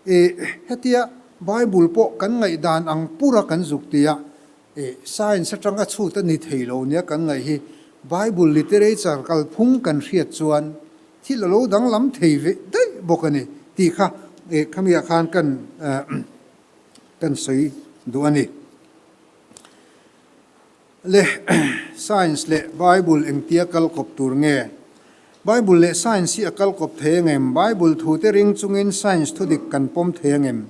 hetia Bible pawh kan ngaihdan ang pura kan zuk ti a, science atanga chhut a ni thei lo nia kan ngaih hi Bible literature kalphung kan hriat chuan thil a lo danglam thei ve daih bawk a ni tih kha khamiah khan kan Kan sawi duh a ni. Le Science leh Bible engtia kal kawp tur nge? Bible leh Science hi a kal kawp thei angem? Bible thute ring chungin Science thudik kan pawm thei angem?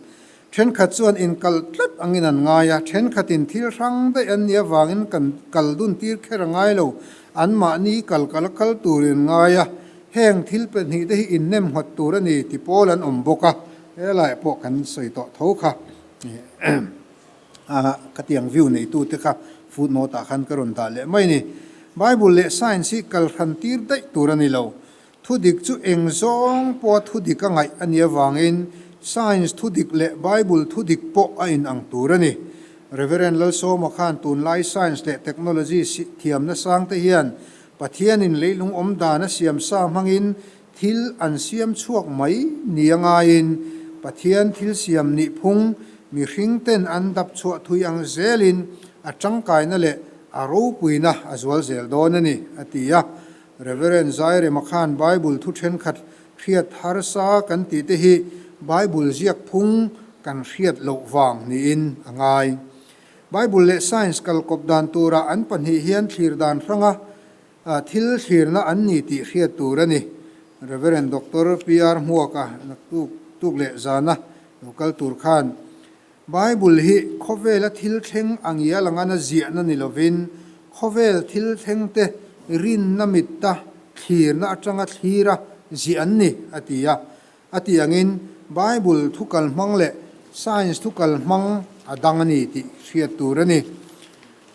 Thenkhat chuan inkal tlat angin an ngai a, thenkhatin thil hrang daih an nih avangin kan kal dun tir kher a ngai lo, anmahni kal kal a kal turin an ngai a, heng thil pahnih te hi innem nghat tur a ni ti pawl an awm bawk a. He laiah pawh kan sawi tawh tho kha khatiang view neitute kha footnote ah khan ka rawn dah leh mai a ni. Bible leh science hi kal hran tir daih tur a ni lo. Thudik chu eng zawng pawha thudik a ngaih a nih avangin science thudik leh Bible thudik pawh a inang tur a ni. Reverend Lalsawma khan tunlai science leh technology thiamna sangte hian Pathianin leilung awm dan a siam sa hmangin Thil an siam chhuak mai ni a ngaiin Pathian thil siam nih phung mihring ten an dap chhuah thui ang zelin a tangkaina leh a ropuina a zual zel dawn a ni, a ti a. Reverend Zairema khan Bible thu thenkhat hriat harsa kan tih te hi Bible ziak phung kan hriat loh vang niin a ngai. Bible leh science kalkawp dan turah an pahnih hian thlir dan hranga Thil thlirna an ni tih hriat tur a ni. Rev. Doctor PR Hmuaka naktuk tuk leh zana lo kal tur khan Bible hi khawvela thil thleng a ngial anga na ziahna ni lovin khawvel thil thlengte rinna mitta thlirna atanga thlira ziah an ni a ti a. A tih angin Bible thu kal hmang leh science thu kal hmang a dang a ni tih hriat tur a ni.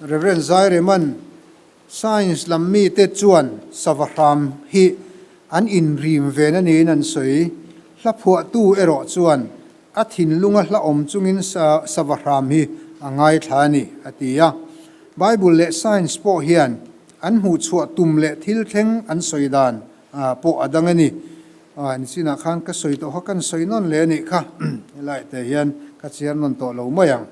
Rev. Zaireman Science lam mite chuan sava hram hi an inrim ve na niin an sawi. Hla phuahtu erawh chuan a thinlunga hla awm chungin sava hram hi a ngaithla a ni, a ti a. Bible leh science pawh hian an hmuhchhuah tum leh thil thleng an sawi dan pawh a dang a ni. Nichinah khan ka sawi tawh kha kan sawi nawn leh a nih kha. Helai te hian ka chhiar nawn tawh lo mai ang.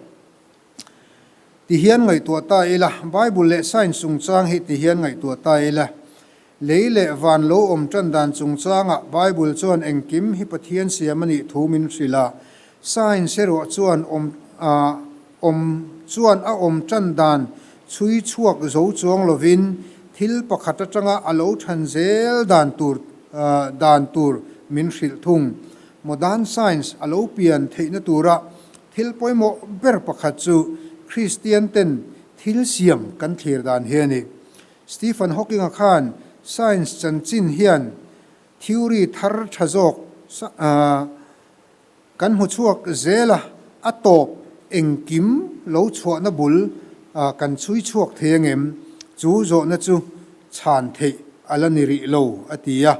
Ti hian ngaihtuah ta ila, Bible leh science chungchang hi ti hian ngaihtuah ta ila. Lei leh van lo awm tan dan chungchangah Bible chuan engkim hi Pathian siam a nih thu min hrilh a, science erawh chuan awm awm chuan a awm tan dan chhui chhuak zo chuang lovin thil pakhat atanga a lo than zel dan tur dan tur min hrilh thung. Modern science a lo pian theihna tura Thil pawimawh ber pakhat chu Kristian ten thil siam kan thlir dan hi a ni. Stephen Hawking-a khan science chanchin hian theory thar tha zawk kan hmu chhuak zel a, a tawp engkim lo chhuahna bul kan chhui chhuak thei angem? Chu zawhna chu chhan theih a la ni rih lo, a ti a.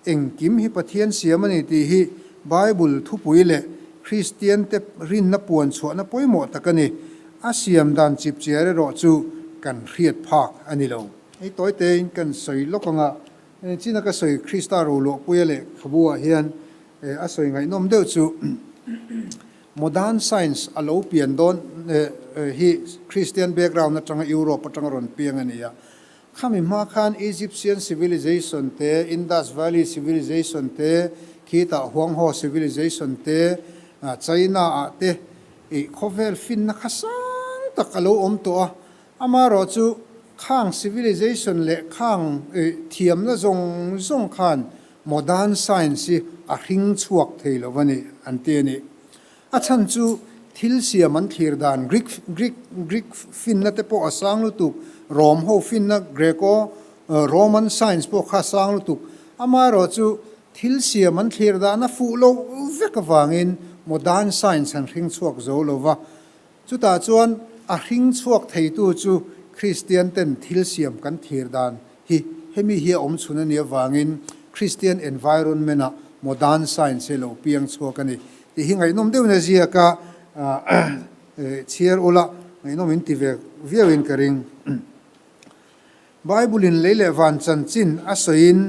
Engkim hi Pathian siam a ni tih hi Bible thupui leh Kristiante rinna puan chhuahna pawimawh tak a ni. A siam dan chipchiar erawh chu kan hriat phak a ni lo. Hei tawi tein kan sawi lawk ang a, china ka sawi Krista roluahpuia lehkhabu ah hian a sawi ngaihnawm deuh chu. Modern science a lo pian dawn hi Christian background atanga Europe atanga rawn piang a ni a. Khami hma khan Egyptian civilization te, Indus Valley civilization te, khitah Huangho civilization te, China ah te ih khawvel finna kha sang tak a lo awm tawh a. Amaherawh chu khang civilization leh khang thiamna zawng zawng khan modern science hi a hring chhuak thei lo a ni an ti a ni. A chhan chu thil siam an thlir dan Greek Greek Greek finna te pawh a sang lutuk, Rome ho finna Greco Roman science pawh kha a sang lutuk. Amaherawh chu thil siam an thlir dan a fuh loh vek avangin modern science an hring chhuak zo lo va. Chutah chuan a hring chhuak theitu chu Kristian ten thil siam kan thlir dan hi hemi hi a awm chhun a nih avangin Kristian environment ah modern science hi a lo piang chhuak a ni tih hi ngaihnawm deuhin a ziak a, chhiar ula ngaihnawm in ti ve viauin ka ring. Bible-in lei leh van chanchin a sawiin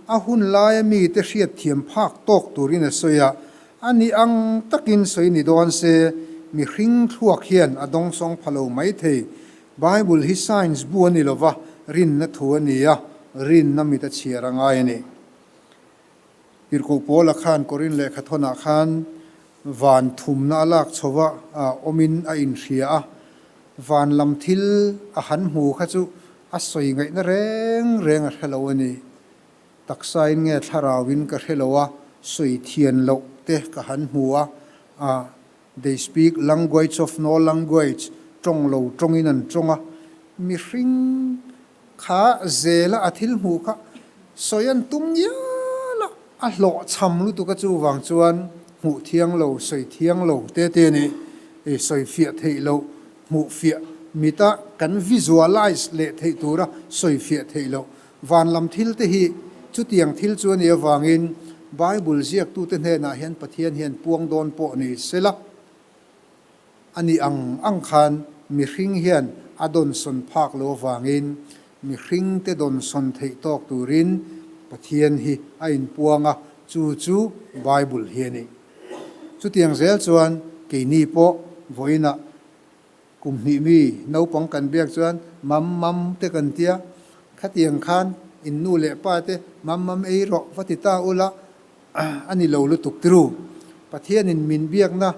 a hun laia mite hriat thiam phak tawk turin a sawi a, a ni ang takin sawi ni dawn se mihring thluak hian a dawngsawng pha lo mai thei. Bible hi science bu a ni lova, rinna thu a ni a, rinna mit a chhiar a ngai a ni. Tirhkoh Paula khan Korin lehkhathawnah khan van thumna a lak chho a awmin a inhria a, van lam thil a han hmu kha chu a sawi ngaihna reng reng a hre lo a ni. Taksain nge thlarauin ka hre lo a, sawi thian loh te ka han hmu a, a They speak language of no language, tawng lo tawngin an tawng a, mihring kha zela a thil hmuh kha sawi an tum ngial a, a hlawhchham lutuk a chuvang chuan hmuh thiang lo, sawi thiang lo te te a ni, sawi fiah theih loh, hmuh fiah mita kan visualize leh theih tura sawi fiah theih loh Van lam thil te hi chutiang thil chu a nih avangin Bible ziaktute hnenah hian Pathian hian puang dawn pawh ni sela, a nih ang ang khan mihring hian a dawnsawn phak lo avangin mihringte dawnsawn theih tawk turin Pathian hi a inpuang a, chu chu Bible hi a ni. Chutiang zel chuan keini pawh vawiinah Kum hnih mi naupang kan biak chuan mam mam te kan tia, khatiang khan in nu leh pa te mam mam ei rawh va ti ta ula a ni lo lutuk tiru. Pathianin min biakna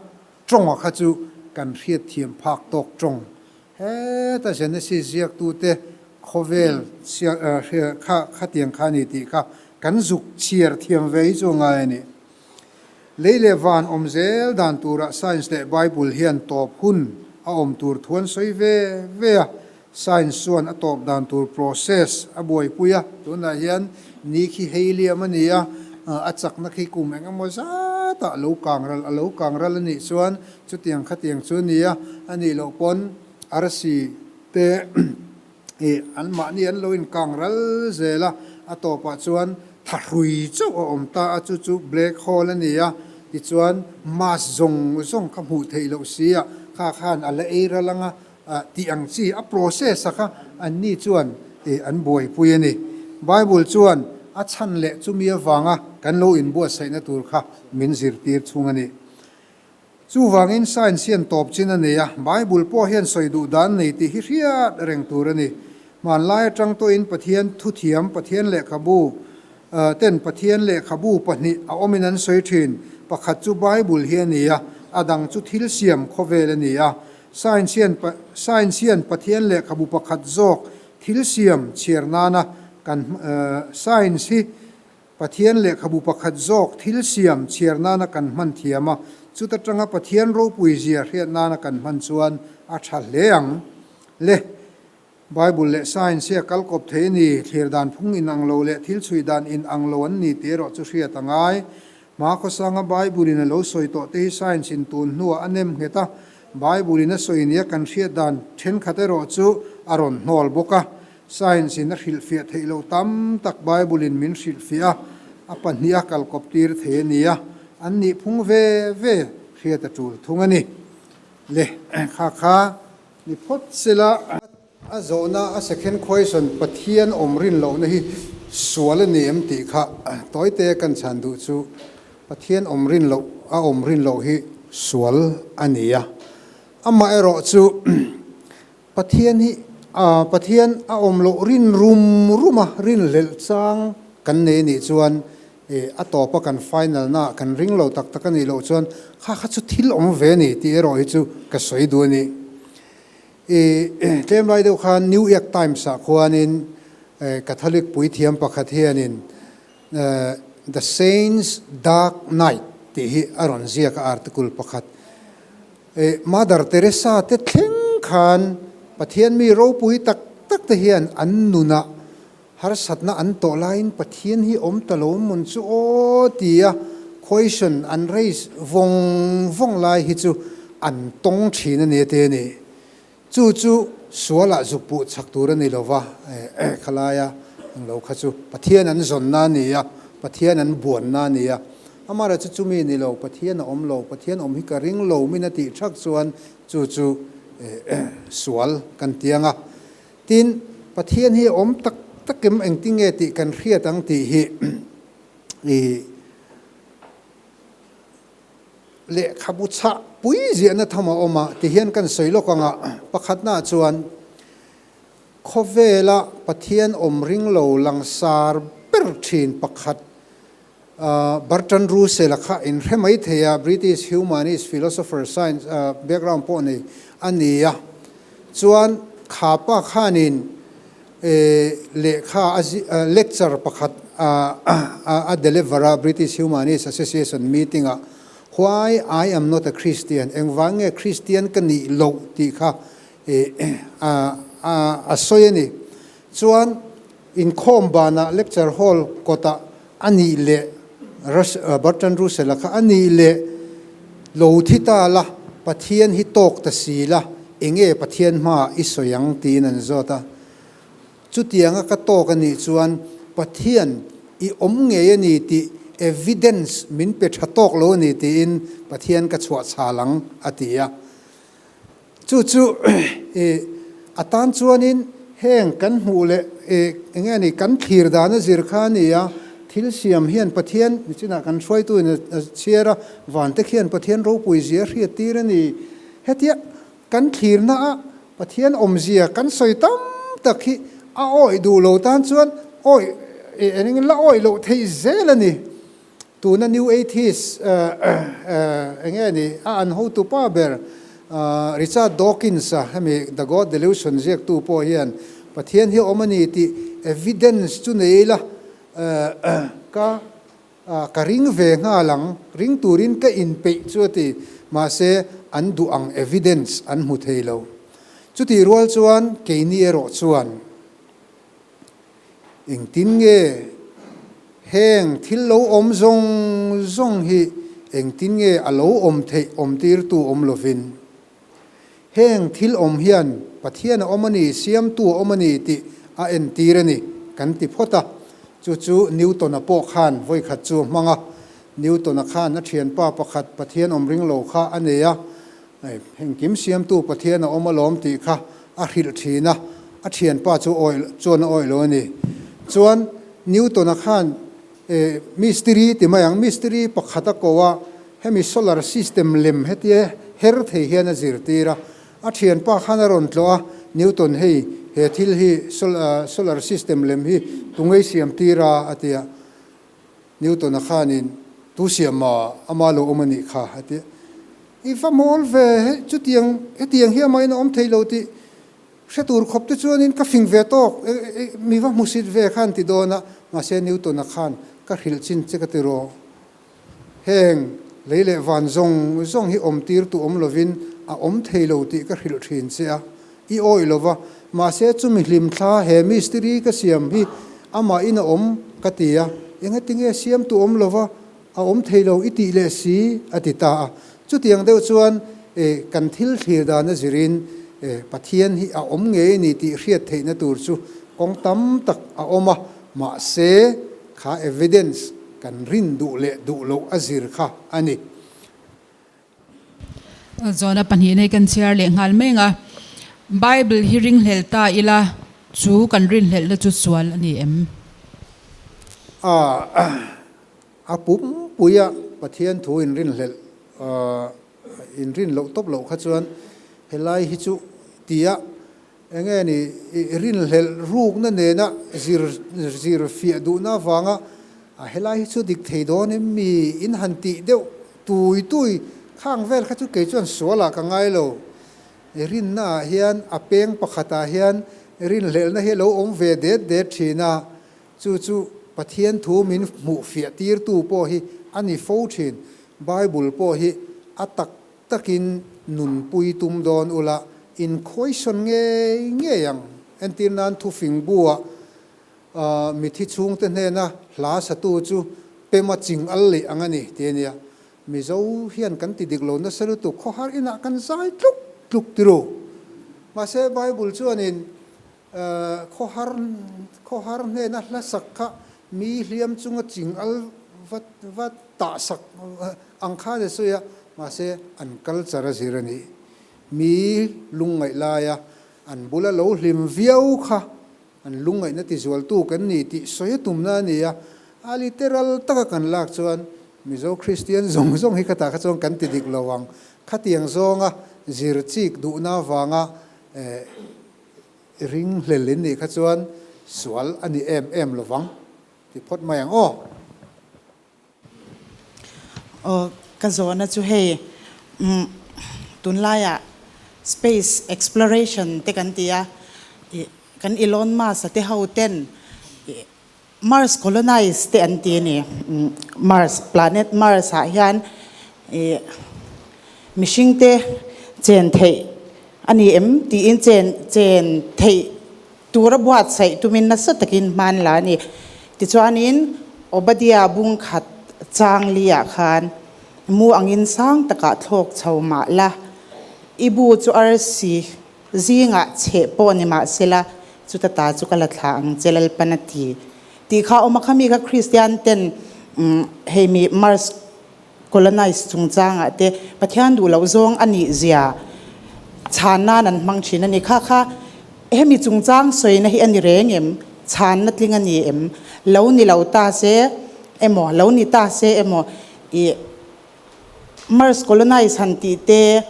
tawnga kha chu kan hriatthiam phak tawk tawng. Heta Genesis ziaktute khawvel kha khatiang kha a ni tih kha kan zuk chhiar thiam ve hi chu a ngai a ni. Lei leh van awm zel dan turah science leh Bible hian tawp hun a awm tur thu an sawi ve ve a, science chuan a tawp dan tur process a buaipui a, tunah hian ni khi helium a ni a, a chakna khi kum eng emaw zatah lo kang ral a lo kang ral a nih chuan chutiang khatiang chu a ni a, a nih loh pawn arsi te Ih, anmahni an lo inkang ral zel a, a tawpah chuan thahrui chauh a awm ta a, chu chu black hole a ni a, tichuan mass zawng zawng kha hmuh theih loh si a, kha khan a la ei ral ang a, tih ang chi a process a kha anni chuan ih an buaipui a ni. Bible chuan a chhan leh chumi avanga kan lo inbuatsaihna tur kha min zirtir chhung a ni. Chuvangin science hian tawp chin a nei a, Bible pawh hian sawi duh dan nei tih hi hriat reng tur a ni. Hmanlai atang tawhin Pathian thuthiam, Pathian lehkhabu ten Pathian lehkhabu pahnih a awmin an sawi thin. Pakhat chu Bible hi a ni a, a dang chu thil siam khawvel a ni a. Science hian science hian Pathian lehkhabu pakhat zawk thil siam chhiar nana kan science hi Pathian lehkhabu pakhat zawk thil siam chhiar nana kan hman thiam a, chuta tanga Pathian ropui zia hriat nana kan hman chuan a tha hle ang. Le, Bible leh Science hi a kal kawp thei a ni, thlir dan phung inang lo leh thil chhui dan inang lo an ni tih erawh chu hriat a ngai. Hma khawsanga Bible in a lo sawi tawh te hi Science in tun hnuah a nem nghet a, Bible in a sawi nia kan hriat dan thenkhat erawh chu a rawn hnawl bawk a. Science in a hrilhfiah theih loh tam tak Bible in min hrilhfiah a, a pahnih a kalkawp tir thei a ni a, an nih phung ve ve hriat a tul thung a ni. Le, kha kha ni phawt sela. A zawhna a second question Pathian awm rin lohna hi sual a ni em tih kha tawite kan chhan duh chu Pathian awm rin loh a awm rin loh hi Sual a ni a. Amaherawh chu Pathian hi Pathian a awm loh rin rum rum a, rinhlelh chang kan nei anih chuan a tawpa kan final na kan ring lo tak tak anih loh chuan kha kha chu thil awm ve a ni tih erawh hi chu ka sawi duh a ni. Tlem lai deuh khan New York Times ah khuanin Catholic puithiam pakhat hianin The Saints Dark Night tih hi a rawn ziak a article pakhat. Mother Teresa te thleng khan Pathian mi ropui tak tak te hian an nunah harsatna an tawh laiin Pathian hi awm ta lo mawn chu aw tia question an raise vawng vawng lai hi chu an tawng thin a ni a ti a ni. Chu chu sualah zuk puh chak tur a ni lo va, khalaia ang lo kha chu Pathian an zawnna a ni a, Pathian an buanna a ni a. Amara chu chumi ni lo, Pathian a awm lo, Pathian awm hi ka ring lo min a tih thak chuan chu chu sual kan ti ang a. Tin, Pathian hi a awm tak tak em engtinge tih kan hriat ang tih hi i Lehkhabu chhah pui ziahna tham a awm a, tihian kan sawi lawk ang a, pakhatnaah chuan khawvela Pathian awm ring lo langsar ber thin pakhat Bertrand Russell-a kha inhre mai thei a, British humanist philosopher science background pawh nei a ni a, chuan kha pa khanin Lehkha a lecture pakhat a deliver a British Humanist Association meeting ah Why I am not a Christian, engvang nge Christian ka nih loh tih kha a sawi a ni. Chuan inkhawm banah lecture hall kawtah a nih leh Bertrand Russell-a kha a nih leh lo thi ta la, Pathian hi tawk ta si la, enge Pathian hmaah i sawi ang tiin an zawt a. Chutianga ka tawk a nih chuan Pathian i awm ngei a ni tih evidence min pe tha tawk lo a ni tiin Pathian ka chhuah chhal ang a ti a. Chu chu a tan chuanin heng kan hmuh leh eng nge ni kan thlir dan a zir kha a ni a, thil siam hian Pathian nichinah kan hruaituin a chhiar a, vante khian Pathian ropui zia a hriat tir a ni. Hetia kan thlirna a Pathian awmzia kan sawi tam tak hi a awih duh lo tan chuan awih eng la awih loh theih zel a ni. Tuna New Atheist enge ni a an hotu pa ber Richard Dawkins-a hemi The God Delusion ziaktu pawh hian Pathian hi a awm a ni tih evidence chu nei ila ka ka ring ve nghal ang, ring turin ka inpeih chu a ti. Mahse an duh ang evidence an hmu thei lo. Chutih rual chuan keini erawh chuan. Engtin nge heng thil lo awm zawng zawng hi engtin nge a lo awm theih awmtirtu awm lovin? Heng thil awm hian Pathian a awm a ni, Siamtu a awm a ni tih a entir a ni kan ti phawt a. Chu chu Newton-a pawh khan vawikhat chu a hmang a. Newton-a khan a thianpa pakhat Pathian awm ring lo kha a nei a. Engkim siamtu Pathian a awm alawm tih kha a hrilh thin a, a thianpa chu awih chuan a awih lo a ni. Chuan Newton-a khan mistiri ti mai ang, mistiri pakhat a ko a, hemi solar system lem hetia her thei hian a zirtir a, a thianpa khan a rawn tlawh a, Newton hei he thil hi solar system lem hi tungei siamtir a a ti a. Newton-a khanin, Tu siam ma, ama lo awm a nih kha, a ti a. I va mawl ve, hei chutiang, hetiang hi amahin a awm thei lo tih hre tur khawp te chuanin ka fing ve tawk, mi va hmusit ve khan ti dawn a, mahse Newton-a khan ka hrilh chin che ka ti rawh. Heng lei leh van zawng zawng hi awm tir tu awm lovin a awm thei lo tih ka hrilh thin che a, i awih lo va, mahse chumi hlimthla he mistiri ka siam hi amahin a awm ka ti a, engatinge siam tu awm lo va, a awm thei lo i tih leh si a ti ta a. Chutiang deuh chuan kan thil thlir dan a zirin Pathian hi a awm ngei a ni tih hriat theihna tur chu kawng tam tak a awm a, mahse kha evidence kan rin duh leh duh loh a zir kha a ni. Zawhna pahnihna hi kan chhiar leh nghal mai ang a, Bible hi ringhlel ta ila chu kan rinhlelhna chu sual a ni em? A, a pumpuia Pathian thu in rinhlelh. In rin loh tawp loh kha chuan helai hi chu tia enge ni rinhlelh rukna nena zir zir fiah duhna avanga a helai hi chu dik thei dawn em mi in han tih deuh tui tui khang vel kha chu kei chuan sualah ka ngai lo. Rinna ah hian a peng pakhatah hian rinhlelhna hi a lo awm ve det det thin a, Chu chu Pathian thu min hmuh fiah tirtu pawh hi a ni fo thin. Bible pawh hi a tak takin nunpui tum dawn ula, in khawisawn ngei ngei ang. Entir nan thufing buah mithi chhungte hnena hla satu chu pema ching al leh ang a ni ti a nia. Mizo hian kan ti dik lo nasa lutuk, khawhar inah kan zai tluk tluk tiru. Mahse Bible chuanin Khawhar khawhar hnena hla sak kha mi hliam chunga ching al va va tah sak ang khan a sawi a, mahse an culture a zir a ni. Mi lungngaih laia an bula lo hlim viau kha an lungngaihna tizualtu kan ni tih sawi a tumna a ni a, a literal taka kan lak chuan Mizo Kristian zawng zawng hi khatah kha chuan kan ti dik lo ang. Khatiang zawnga zir chik duhna avanga Ringhlel in nih kha chuan sual a ni em em lovang ti phawt mai ang aw. Aw ka zawhna chu hei umm tunlaiah space exploration te kan ti a, ih kan Elon Musk a te ho ten ih Mars colonize te an ti a ni. Mars, planet Mars ah hian ih mihring te chen theih a ni em tiin chen chen theih tura buatsaih tumin nasa takin hman la a ni. Tichuanin Obadiah bung khat chang li ah khan mu angin sang takah thlawk chho mah la, i bu chu arsi Zingah chheh pawh ni mah sela, chuta ta chu ka la thlah ang che Lalpan a ti. Tih kha awm a kha mi kha Kristian ten hei mi Mars colonize chungchangah te Pathian duh loh zawng a nih zia chhan nan an hmang thin a ni. Kha kha hemi chungchang sawina hi a ni reng em? Chhanna tling a ni em? Lo ni lo ta se emaw, lo ni ta se emaw ih Mars colonize han tih te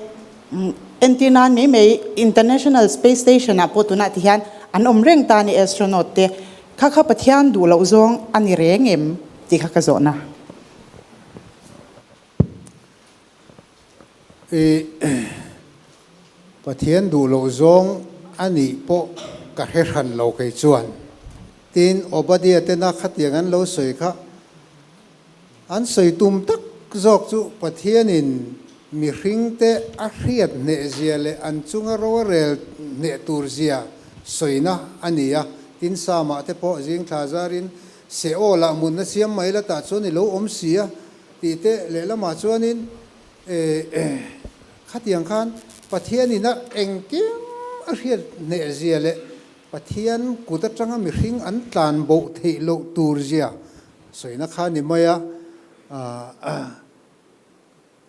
entir nan mai mai International Space Station ah pawh tunah ti hian an awm reng ta a ni astronaut te kha kha Pathian duh loh zawng a ni reng em tih kha ka zawhna. I Pathian duh loh zawng a nih pawh ka hre hran lo kei chuan. Tin, Obadiah tena khatiang an lo sawi kha An sawi tum tak zawk chu Pathianin mihringte a hriat hnehzia leh an chunga ro a rel hneh turzia sawina a ni a. Tin, Samah te pawh zing thla zarin Seol-ah mutna siam mai la tah chuan i lo awm si a tih te lehlamah chuanin khatiang khan Pathianin a engkim a hriat hnehzia leh Pathian kut atanga mihring an tlan boh theih loh turzia Sawina kha ni mai a,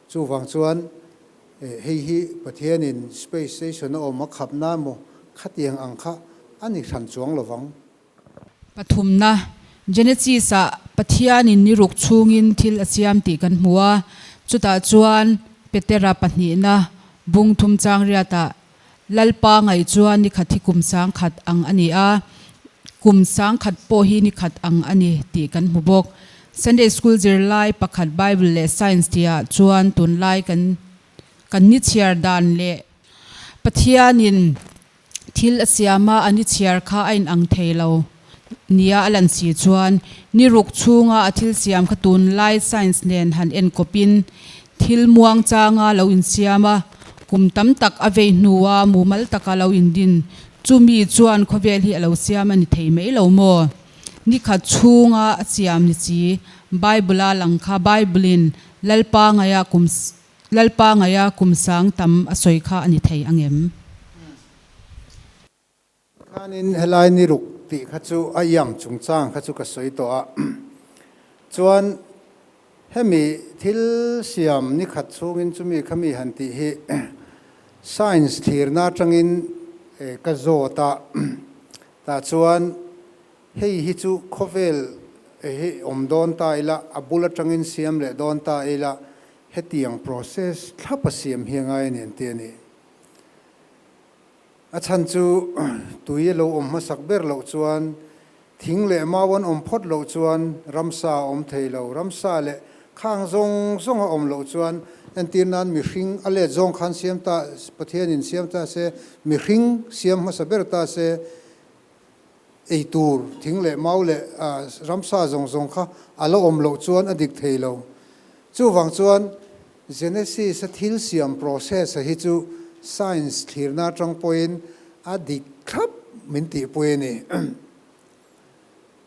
chuvang chuan hei hi Pathianin space station a awm a khap na emaw khatiang ang kha a ni hran chuang lovang. Pathumna, Genesis-ah Pathianin ni ruk chhungin thil a siam tih kan hmu a, chutah chuan Petera pahnihna bung thum chang riatah Lalpa ngaih chuan ni khat hi kum sangkhat ang a ni a, kum sangkhat pawh hi ni khat ang a ni tih kan hmu bawk. Sunday School zirlai pakhat Bible leh Science tihah chuan tunlai kan kan ni chhiar dan leh Pathianin thil a siam a, a ni chhiar kha a inang thei lo nia a lan si chuan ni ruk chhunga a thil siam kha tunlai Science nen han enkawpin Thil muang changa lo insiam a, kum tam tak a vei hnua mumal taka lo indin chumi chuan khawvel hi a lo siam a ni thei mai lo maw? Ni khat chhunga a siam ni chi, Bible-a lang kha Bible-in Lalpa ngaia kum Lalpa ngaia kum sang tam a sawi kha a ni thei ang em? Khanin helai ni ruk tih kha chu a iang chungchang kha chu ka sawi tawh a, chuan hemi thil siam ni khat chhungin chumi kha mi han tih hi science thlirna atangin ka zawt a, tah chuan hei hi chu khawvel hi awm dawn ta ila, a bul atangin siam leh dawn ta ila. hetiang process thlapa siam hi a ngai a ni an ti a ni. A chhan chu tui a lo awm hmasak ber loh chuan thing leh mau an awm phawt loh chuan ramsa a awm thei lo. Ramsa leh khang zawng zawng a awm loh chuan entir nan mihring a let zawng khan siam ta Pathianin siam ta se, mihring siam hmasa ber ta se ei tur thing leh mau leh ramsa zawng zawng kha a la awm loh chuan a dik thei lo. Chuvang chuan Genesis a thil siam process a hi chu science thlirna atang pawhin a dik thlap min tihpui a ni.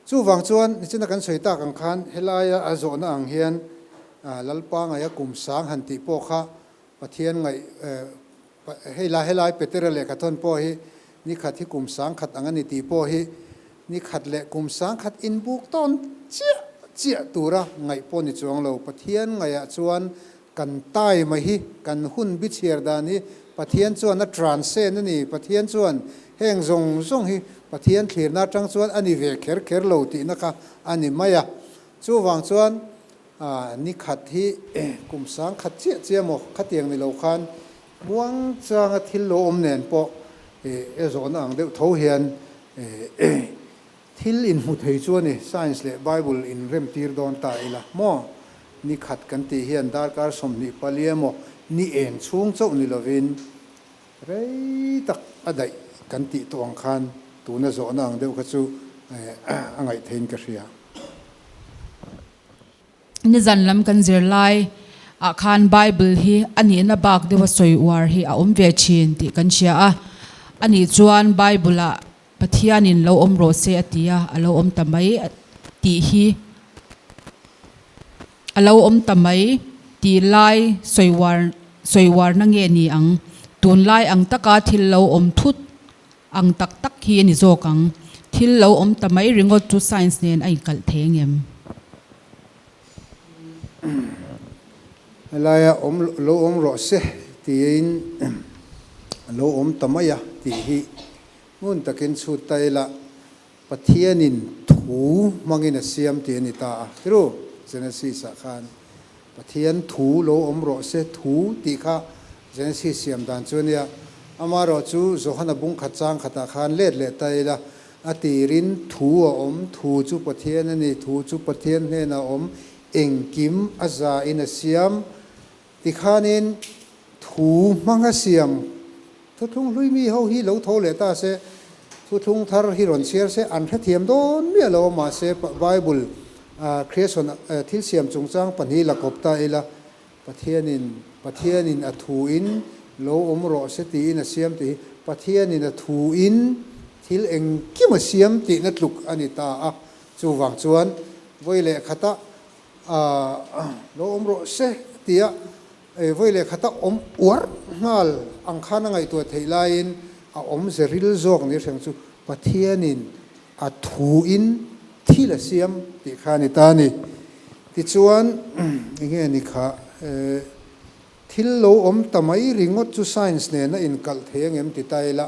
Chuvang chuan nichina kan sawi tak ang khan helaia a zawhna ang hian Lalpa ngaih a kum sang han tih pawh kha Pathian ngaih hei la helai Petera lehkhathawn pawh hi ni khat hi kum sang khat ang a ni tih pawh hi ni khat leh kum sang khat inbuk tawn chiah chiah tura ngaih pawh ni chuang lo. Pathian ngaihah chuan kan time hi, kan hun bichhiar dan hi Pathian chuan a transcend a ni. Pathian chuan heng zawng zawng hi Pathian thlirna atang chuan a ni ve kher kher lo tihna kha a ni mai a. Chuvang chuan ni khat hi kum sang khat chiah chiah maw khatiang ni lo khan muang changa thil lo awm nen pawh e zawhna ang deuh tho hian thil inhmu thei chu a ni. Science leh Bible inrem tir dawn ta ila maw? Ni khat kan tih hian darkar 24 emaw ni eng chhung chauh ni lovin rei tak a daih kan tih tawh ang khan tuna zawhna ang deuh kha chu a ngaih theiin ka hria. Nizan lam kan zirlai ah khan Bible hi a nihna bak deuha sawi uar hi a awm ve thin tih kan hria a, a nih chuan Bible ah Pathianin lo awm rawh se a ti a, a lo awm ta mai tih hi a lo awm ta mai tih lai sawi uar sawi uarna nge ni ang? Tunlai ang taka thil lo awm thut Ang tak tak hi a ni zawk ang. Thil lo awm ta mai ringawt chu science nen a inkalh thei angem? Helaia awm lo awm rawh se tiin lo awm ta mai a tih hi ngun takin chhut ta ila Pathianin thu hmangin a siam tih a ni ta a. Tiru, Genesis ah khan Pathian thu lo awm rawh se thu tih kha Genesis siam dan chu a nia. Amaherawh chu Johana bung khat chang khatah khan let leh ta ila, a tirin thu a awm, thu chu Pathian a ni, thu chu Pathian hnenah a awm, engkim a za in a siam tikhanin thu hmanga siam thuthlung hlui mi ho hi lo tho leh ta se, thuthlung thar hi rawn chhiar se an hrethiam dawn miah lo a, mahse Bible creation thil siam chungchang pahnih la kawp ta ila, Pathianin Pathianin a thuin lo awm rawh se tiin a siam tih hi Pathianin a thuin thil engkim a siam tihna tluk a ni ta a, chuvang chuan vawi leh khata lo awm rawh se tia vawi leh khata awm uar nghal ang khan a ngaihtuah theih laiin a awmze ril zawk ni hreng chu Pathianin a thuin thil a siam tih kha a ni ta a ni. Tichuan enge ni kha thil lo awm ta mai ringawt chu science nen a inkalh thei angem ti ta ila.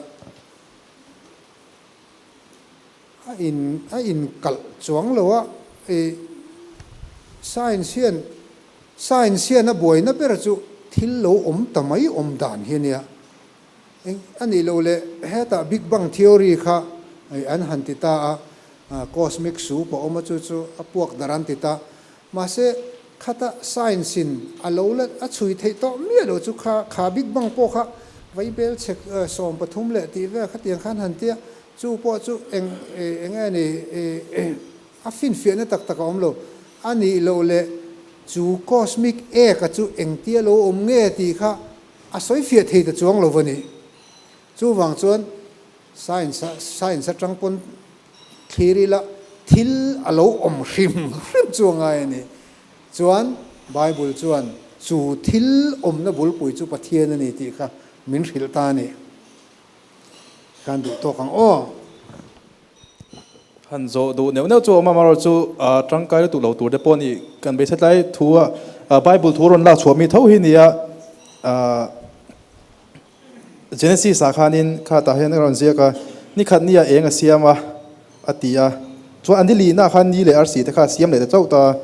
A in a inkalh chuang lo a, i science hian science hian a buaina ber chu thil lo awm ta mai awm dan hi a nia. Eng a nih loh leh hetah Big Bang theory kha an han ti ta a, cosmic soup a awm a chu chu a puak darh an ti ta. Mahse khata science in a lo la a chhui theih tawh miah loh chu kha kha Big Bang pawh kha vaibel chhek 13 leh tih vel khatiang khan han ti a, Chu pawh chu eng eng nge ni a finfiahna tak tak a awm lo. A nih loh leh chu cosmic egg a chu engtia lo awm nge tih kha a sawi fiah thei ta chuang lo va ni. Chuvang chuan science a science atang pawn thlir ila thil a lo awm hrim hrim chu a ngai a ni. Chuan Bible chuan chu thil awmna bulpui chu Pathian a ni tih kha min hrilh ta a ni. Kan duh tawk ang aw. Han zawh duh neuh neuh chu awm a, amaherawh chu tangkai lutuk lo tur te pawh nih kan beisei tlai thu a Bible thu rawn lak chhuah mi tho hi nia Genesis ah khanin kha tah hian a rawn ziak a, ni khat nia eng a siam a a ti a, chuan a ni lihna khan ni leh arsi te kha a siam leh ta chauh ta.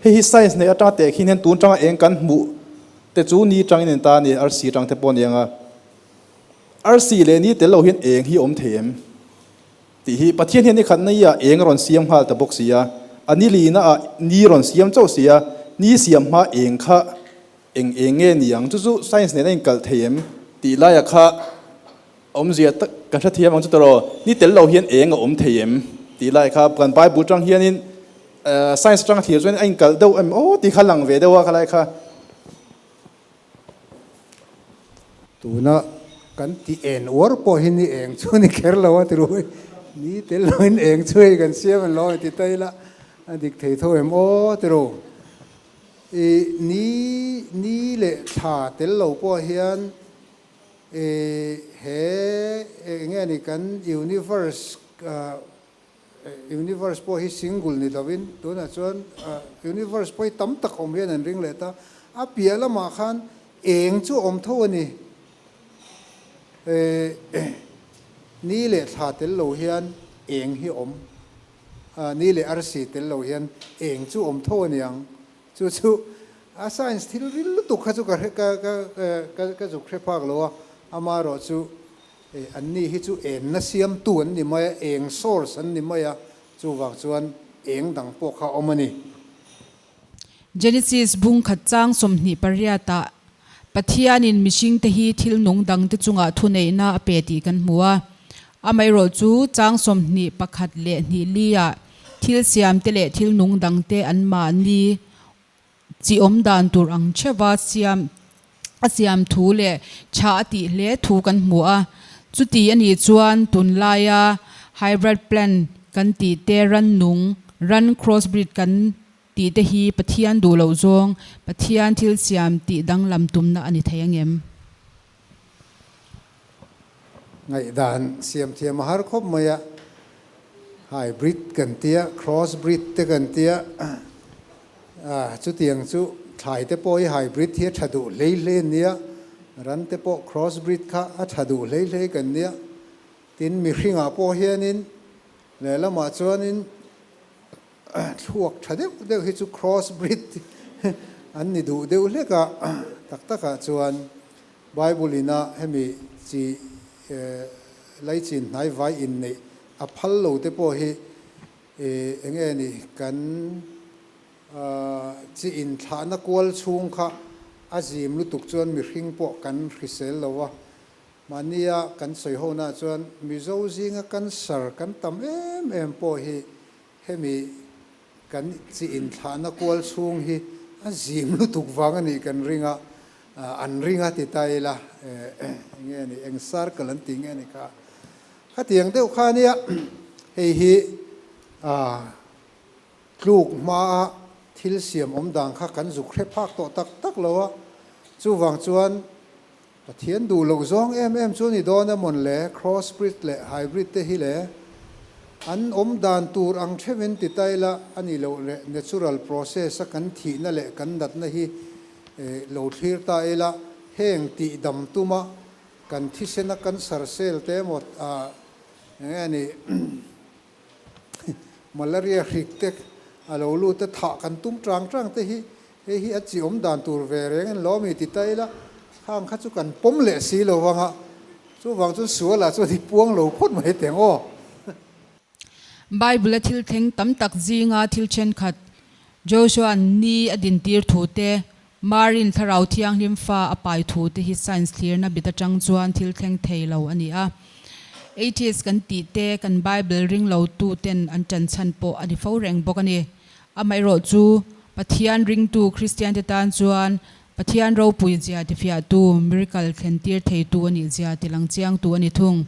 Hei hi science nei atanga teh khin hian tun tanga eng kan hmuh. te chu ni tangin an ta a ni, arsi tang te pawh a ni ang a. Arsi leh ni tel lo hian eng hi awm thei em? Tih hi Pathian hian ni khatna i ah eng a rawn siam nghal ta bawk si a, a ni lina ah ni rawn siam chauh si a, ni siam hma eng kha eng eng nge ni ang? Chu chu science nen a inkalh thei em? Tih laia kha awmzia tak kan hrethiam ang chu tawh, ni tel lo hian eng a awm thei em? Tih lai kha kan Bible tang hianin science atanga thlir chuan a inkalh deuh em aw tih kha lang ve deuh a khalai kha. Tuna kan tih en uar pawh hi ni eng chu ni kher lo a ti ru, ni tel loin eng chu hei kan siam an lo a ti ta ila a dik thei tho em aw ti ru. I ni ni leh thla tel lo pawh hian i he eng nge ni kan universe Universe pawh hi single ni lovin tunah chuan universe pawh hi tam tak awm hian an ring leh ta. A piah lamah khan eng chu awm tho a ni. Ni leh thla tel lo hian eng hi awm. Ni leh arsi tel lo hian eng chu awm tho a ni ang. Chu chu a science thil ril lutuk kha chu ka ka zuk hre phak lo a, amaherawhchu An ni hi chu enna siamtu an ni mai a, eng source an ni mai a, chuvang chuan eng dang pawh kha a awm a ni. Genesis bung khat chang 28 ah Pathianin mihringte hi thil nung dangte chungah thuneihna a pe tih kan hmu a. Amaherawh chu chang 21 leh hnih li ah thil siamte leh thil nung dangte anmahni Chi awm dan tur ang theuha siam a siam thu leh tha a tih hle thu kan hmu a. Chuti a nih chuan tunlaia hybrid plant kan tih te, rannung, ran crossbreed kan tih te hi Pathian duh loh zawng, Pathian thil siam tih danglam tumna a ni thei angem? Ngaihdan siam thiam a har khawp mai a, hybrid kan tia, cross breed te kan tia, chutiang chu thlai te pawh hi hybrid hi a tha duh hlei hlei an nia, ran te pawh cross breed kha a tha duh hlei hlei kan nia, tin mihringah pawh hianin lehlamah chuanin thluak tha deuh deuh hi chu cross breed an ni duh deuh hlek a, tak takah chuan. Bible ina hemi chi laichin hnaivai inneih a phal lo te pawh hi enge ni kan chi inthlahna kual chhung kha a zim lutuk chuan mihring pawh kan hrisel lo a, mahnia kan sawi ho na chuan Mizo zinga cancer kan tam em em pawh hi hemi Kan chi inthlahna kual chhung hi a zim lutuk vang a nih kan ring a, an ring a ti ta ila, eng nge ni, eng circle an tih nge ni kha. Khatiang deuh kha nia, hei hi tluk hmaa thil siam awm dan kha kan zuk hre phak tawh tak tak lo a, chuvang chuan Pathian duh loh zawng em em chu ni dawn a mawn le, cross breed leh hybrid te hi le an awm dan tur ang theuhin ti ta ila a ni loh leh natural process a kan thihna leh kan natna hi lo thlir ta ila heng tih dam tuma kan thisena cancer cell te emaw eng nge ni Malaria hrik te a lo lut a, thah kan tum tang tang te hi hei hi a chi awm dan tur ve reng an lo ami ti ta ila, khang kha chu kan pawm leh si lo vang a, chuvang chuan sualah chuan i puang lo phawt mai teng aw. Bible a thil thleng tam tak zinga thil thenkhat Joshua'n ni a dintir thu te, Marin Thlarau Thianghlim fa a pai thu te hi science thlirna bit atang chuan thil thleng thei lo a ni a. Atheist kan tih te, kan Bible ring lo tu ten an tan chhan pawh a ni fo reng bawk a ni. Amaherawh chu Pathian ringtu Kristian te tan chuan Pathian ropui zia tifiahtu, miracle thlentir theitu a nih zia tilang chiangtu a ni thung.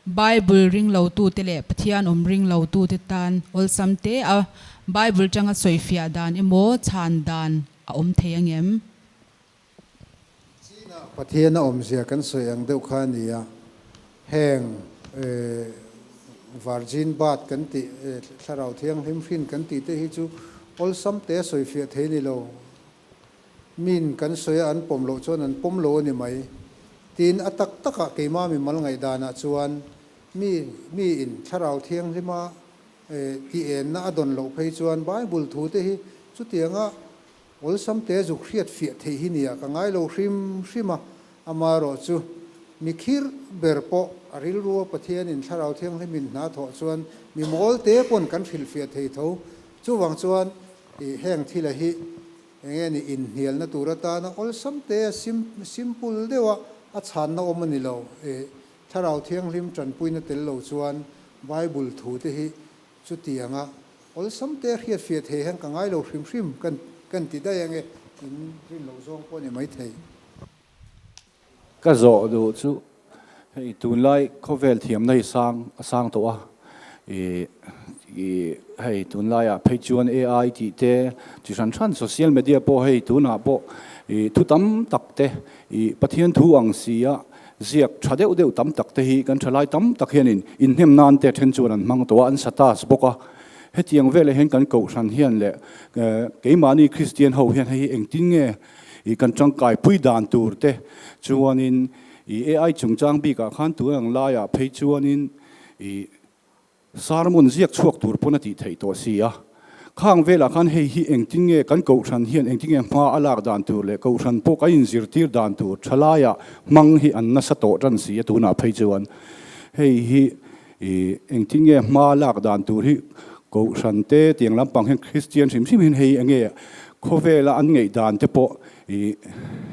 Bible ring lo tute leh Pathian awm ring lo tute tan awlsam te a Bible tanga sawifiah dan emaw chhan dan a awm thei ang em? Chinah Pathian a awmzia kan sawi ang deuh kha a ni a, heng virgin birth kan tih, thlarau thianghlim hrin kan tih te hi chu awlsam te a sawifiah thei ni lo. Min kan sawi a an pawm loh chuan an pawm lo a ni mai. Tin, a tak takah keimah mimal ngaihdanah chuan mi miin thlarau thianghlima tih enna a dawn loh phei chuan Bible thu te hi chutianga. Awlsam te zuk hriat fiah theih hi nia ka ngai lo hrim hrim a, amaherawh chu mi khirh ber pawh a rilrua Pathianin Thlarau Thianghlimin hna thawh chuan mi mawl te pawn kan hrilhfiah thei tho. Chuvang chuan i heng thila hi eng nge ni inhnialna tur atana awlsam te a simple deuha a chhanna awm a ni lo. I Thlarau Thianghlim tanpuina tel lo chuan Bible thu te hi Chutianga awlsam te hriatfiah thei hian ka ngai lo hrim hrim kan kan ti daih ange, in rin loh zawng pawh a ni maithei. Ka zawh duh chu hei tunlai khawvel thiamna hi sang a sang tawh a, ih ih hei tunlaiah phei chuan AI tih te chi hran hran social media pawh hei tunah pawh ih thu tam tak te ih Pathian thu ang si a Ziak tha deuh deuh tam tak te hi kan thalai tam tak hianin inhnem nan te then chuan an hmang tawh a, an satas bawk a. Hetiang velah hian kan kohhran hian leh keimahni Kristian ho hian hei hi engtin nge ih kan tangkai pui dan tur te chuanin ih AI chungchang bikah khan tun ang laiah phei chuanin ih Sermon ziak chhuak tur pawn a tih theih tawh si a. Khang velah khan hei hi engtin nge kan kohhran hian engtin nge hma a lak dan tur leh kohhran pawh kan inzirtir dan tur tha laiah hmang hi an nasa tawh tan si a tunah phei chuan hei hi ih engtin nge hma lak dan tur hi kohhran te tiang lampang hian Kristian hrim hrim hian hei enge khawvela an ngeih dan te pawh ih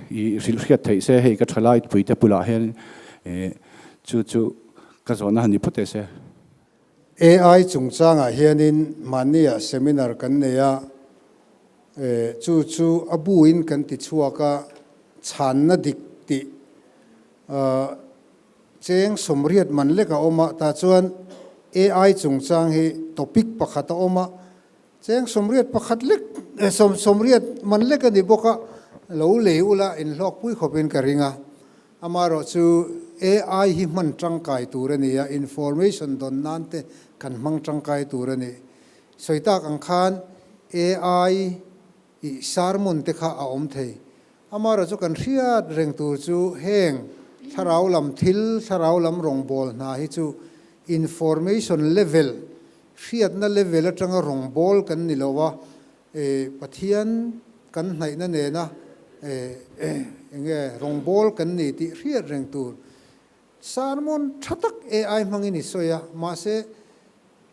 ih hrilh hriat theih se hei ka thalai puite bulah hian ih chu chu Ka zawhna han ni phawt e se. AI chungchangah hianin mahniah seminar kan nei a, chu chu a buin kan ti chhuak a, chhanna dik tih cheng 80 man lek a awm a, tah chuan AI chungchang hi topic pakhat a awm a, Cheng 81 pakhat lek 80 man lek a ni bawk a, lo lei ula inhlawkpui khawpin ka ring a. Amaherawh chu AI hi hman tangkai tur a ni a, information dawn nan te kan hmang tangkai tur a ni. Sawi tak ang khan AI i sermon te kha a awm thei. Amaherawh chu kan hriat reng tur chu heng thlarau lam thil, thlarau lam rawngbâwl hna hi chu information level Hriatna level atanga rawngbâwl kan ni lo a, Pathian kan hnaihna nena eng nge rawngbâwl kan ni tih hriat reng tur. Sermon tha tak AI hmangin i sawi a, mahse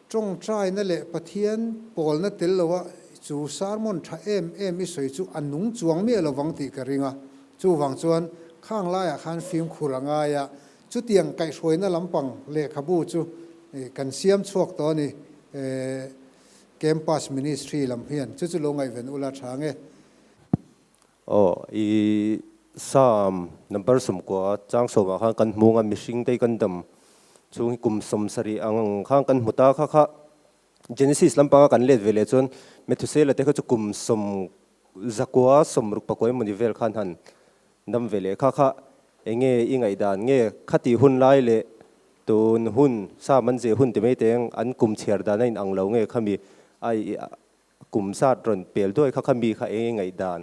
tawngtaina leh Pathian pawlna tel loa chu sermon tha em em i sawi chu a nung chuang miah lovang tih ka ring a. Chuvang chuan khang laiah khan fimkhur a ngai a, Chutiang kaihhruaina lampang lehkhabu chu kan siam chhuak tawh a ni. Campus Ministry lam hian chu chu lo ngaihven ula tha nge. Aw, i Psalm number 90 chang sawmah khan kan hmung a, mihring te hi kan dam chhung hi kum 70 ang khan kan hmu ta kha kha Genesis lampanga kan let ve leh chuan Methusela te kha chu kum 169 emawni vel khan han Dam ve leh kha kha enge i ngaihdan nge khati hun lai leh tun hun sa man zeh hun ti mai teng an kum chhiar dan a in ang lo nge khami a i kum zat rawn pel duai kha khami kha enge i ngaihdan.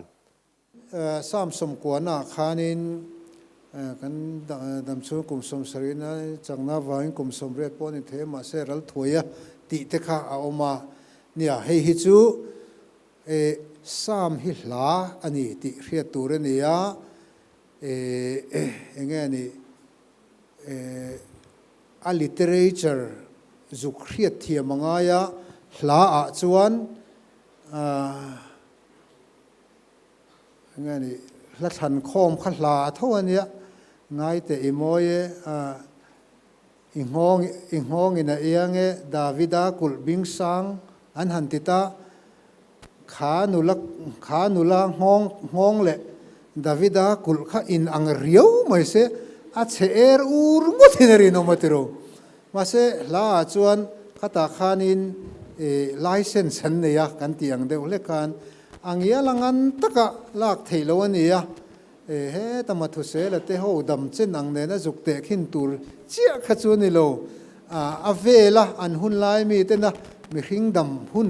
Sam 90 ah khanin kan dam chhung kum 70 na chakna avangin kum 80 pawh a ni thei a mahse ral thuai a tih te kha a awm a nia hei hi chu E, Psalm hi hla a ni tih hriat tur a ni a, e, eng nge ni, e, a literature zuk hriat thiam a ngai a, hla ah chuan, ah, eng nge ni, hla thlan khawm kha hla a tho a nia, ngai teh i mawi e, ah, I nghawng i nghawngin a iang e, Davida kulh bing sang an han ti ta. Kha nula kha nula nghawng nghawng leh Davida kulh kha in ang riau mai se, a chhe er ur ngawtin a rinawm a ti ro. Mahse hla ah chuan khatah khanin i license an nei a kan tih ang deuh hlek khan a ngial a ngan taka lak theih loh a ni a. E heta Mathusela te ho dam chen ang nena zuk teh khin tur chiah kha chu a ni lo. A vela an hun lai mi tena mihring dam hun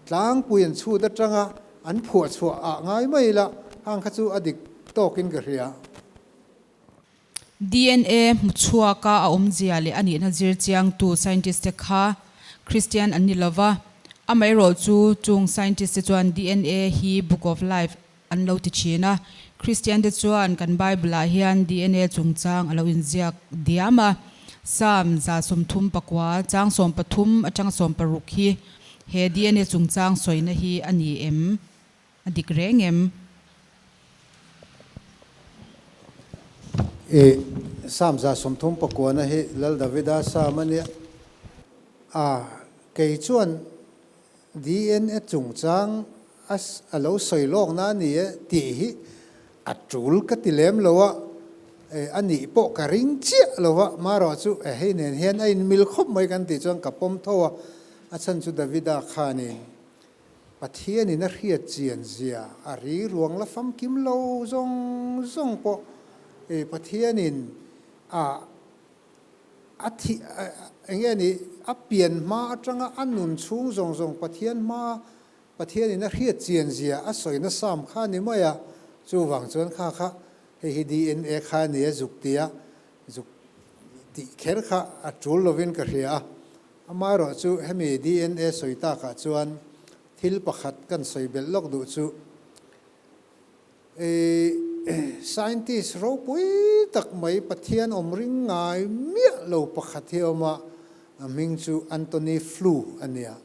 tlangpui an chhut atanga an phuah chhuah ah ngai mai ila hang kha chu a dik tawkin ka hria. DNA hmu chhuaka a awmzia leh a nihna zir chiangtu scientist te kha Christian an ni lova, amaherawhchu chung scientist te chuan DNA hi Book of Life. an lo ti thin a. Kristian te chuan kan Bible ah hian DNA chungchang a lo inziak diam a. Psalm 134 chang 13 atanga 16 hi he DNA chungchang sawina hi a ni em? A dik reng em? I Psalm 134 na hi Lal Davida Psalm a nia. A, kei chuan DNA chungchang a a lo sawi lawkna a ni e tih hi a tul ka ti lem lo a, a nih pawh ka ring chiah lo a, marawh chu hei nen hian a inmil khawp mai kan tih chuan ka pawm tho a, a chhan chu Davida khanin Pathianin a hriat chian zia a ri ruang la famkim lo zawng zawng pawh Pathianin a A thih eng nge ni, a pian hma atanga a nun chhung zawng zawng Pathian hma, Pathianin a hriat chian zia a sawi nasam kha a ni mai a, chuvang chuan kha kha hei hi DNA kha a ni a zuk ti a, zuk tih kher kha a tul lovin ka hria a. Amaherawh chu hemi DNA sawi takah chuan thil pakhat kan sawi belh lawk duh chu, Scientist ropui tak mai Pathian awm ring ngai miah lo pakhat hi a awm a, a hming chu Antony Flew a nia.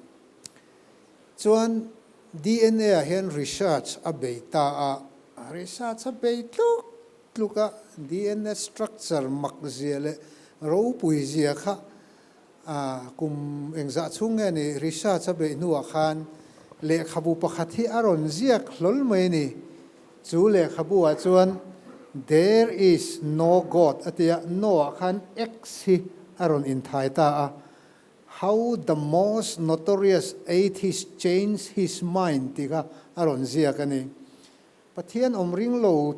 Chuan DNA ah hian research a bei ta a, research a bei tluk tluk a, DNA structure mak zia leh ropui zia kha A kum engzah chhung nge ni research a beih hnuah khan lehkhabu pakhat hi a rawn ziak hlawl mai a ni. Chu lehkhabu ah chuan There is no God a ti a, no ah khan X hi a rawn inthai ta a. How the most notorious atheist changed his mind tih kha a rawn ziak a ni. Pathian awm ring lo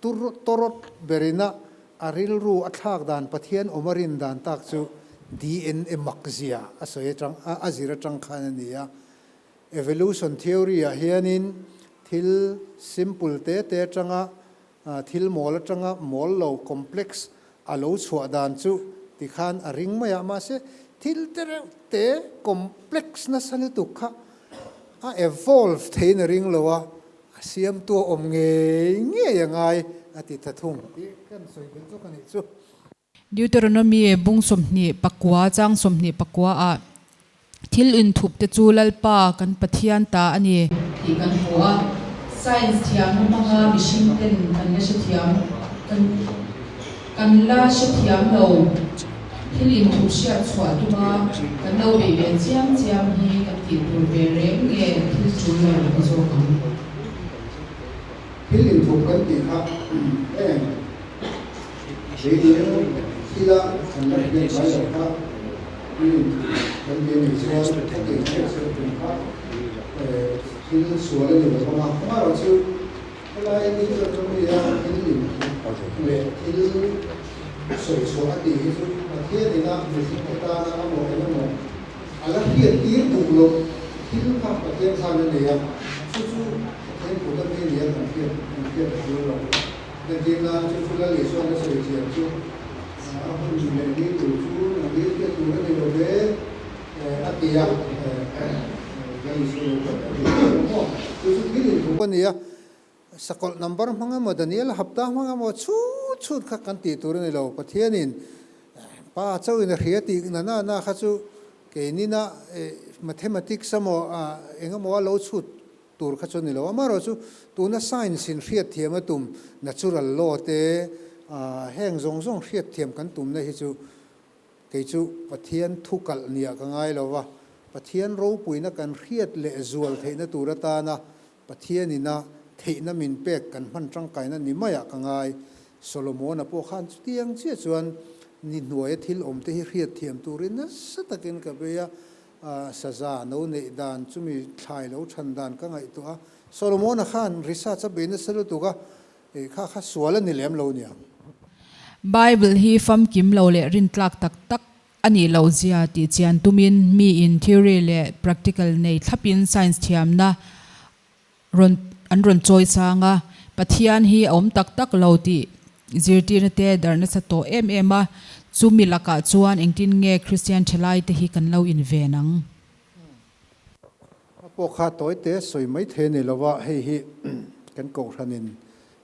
tur tawrawt berina a rilru a thlak dan Pathian awm a rin dan tak chu DNA mak zia a sawi atang a zir atang khan a ni a. Evolution theory ah hianin thil simple te te atanga thil mawl atanga mawl lo complex a lo chhuah dan chu tikhan a ring mai a, mahse thil te reuh te complex nasa lutuk kha a evolve theiin a ring lo a, A siamtu a awm ngei ngei a ngai a ti ta thung tih kan sawi belh zawk a nih chu. Deuteronomy bung 24 chang 24 ah thil inthup te chu Lalpa kan Pathian ta a ni tih kan hmu a, science thiamna hmanga mihring ten kan la hrethiam kan kan la hrethiam lo. Thil inthup hriat chhuah tuma kan lo beih ve chiam chiam hi kan tih tur ve reng nge thil tul lo ni zawk ang? Thil inthup kan tih kha eng leilung thila kan la hriat ngai loh kha thil inthup kan ti a nih chuan a tih hriat chhuah tum kha thil sual a ni lo vang a, amaherawhchu Helai Deuteronomy a thil inthup leh thil sawi chhuah a tih hi chu Pathian ina mihringte tana a mawh eng emaw a la hriat tir duh loh thil kha Pathian khan a nei a, chu chu Pathian kut a mi nia kan hriat kan hriat a tul lo. Entir nan chu chu Lal Isuan a sawi chian chu a hun leh ni tur chu nang i hriat tur a ni lo ve a ti a, Lal Isua lo kal a ti lo maw? Chu chu thil inthup a ni a. Sakawlh number hmang emaw Daniel hapta hmang emaw chhut chhut kha kan tih tur a ni lo. Pathianin Pa chauhin a hria tih na na na kha chu keinina mathematics emaw eng emaw a lo chhut tur kha chu a ni lo. Amaherawhchu tuna science in hriatthiam a tum natural law te heng zawng zawng hriatthiam kan tumna hi chu Kei chu Pathian thu kalh nia ka ngai lo va, Pathian ropuina kan hriat leh zual theihna tur atana Pathianina theihna min pek kan hman tangkaina ni maiah ka ngai. Solomona pawh khan chutiang chiah chuan ni hnuaia thil awmte hi hriat thiam turin nasa takin ka bei a, saza no neih dan, chumi thlai lo than dan ka ngaihtuah a. Solomona khan research a bei nasa lutuk a, Kha kha sual a ni lem lo nia. Bible hi famkim lo leh rintlak tak tak a nih loh zia tih chian tumin miin theory leh practical nei thlapin science thiamna rawn an rawn chawi chang a, Pathian hi a awm tak tak lo tih zirtirna te darh nasa tawh em em a, chumi lakah chuan engtin nge Kristian thalaite hi kan lo inven ang? A pawh kha tawi te sawi mai thei a ni lova, hei hi. kan kohhranin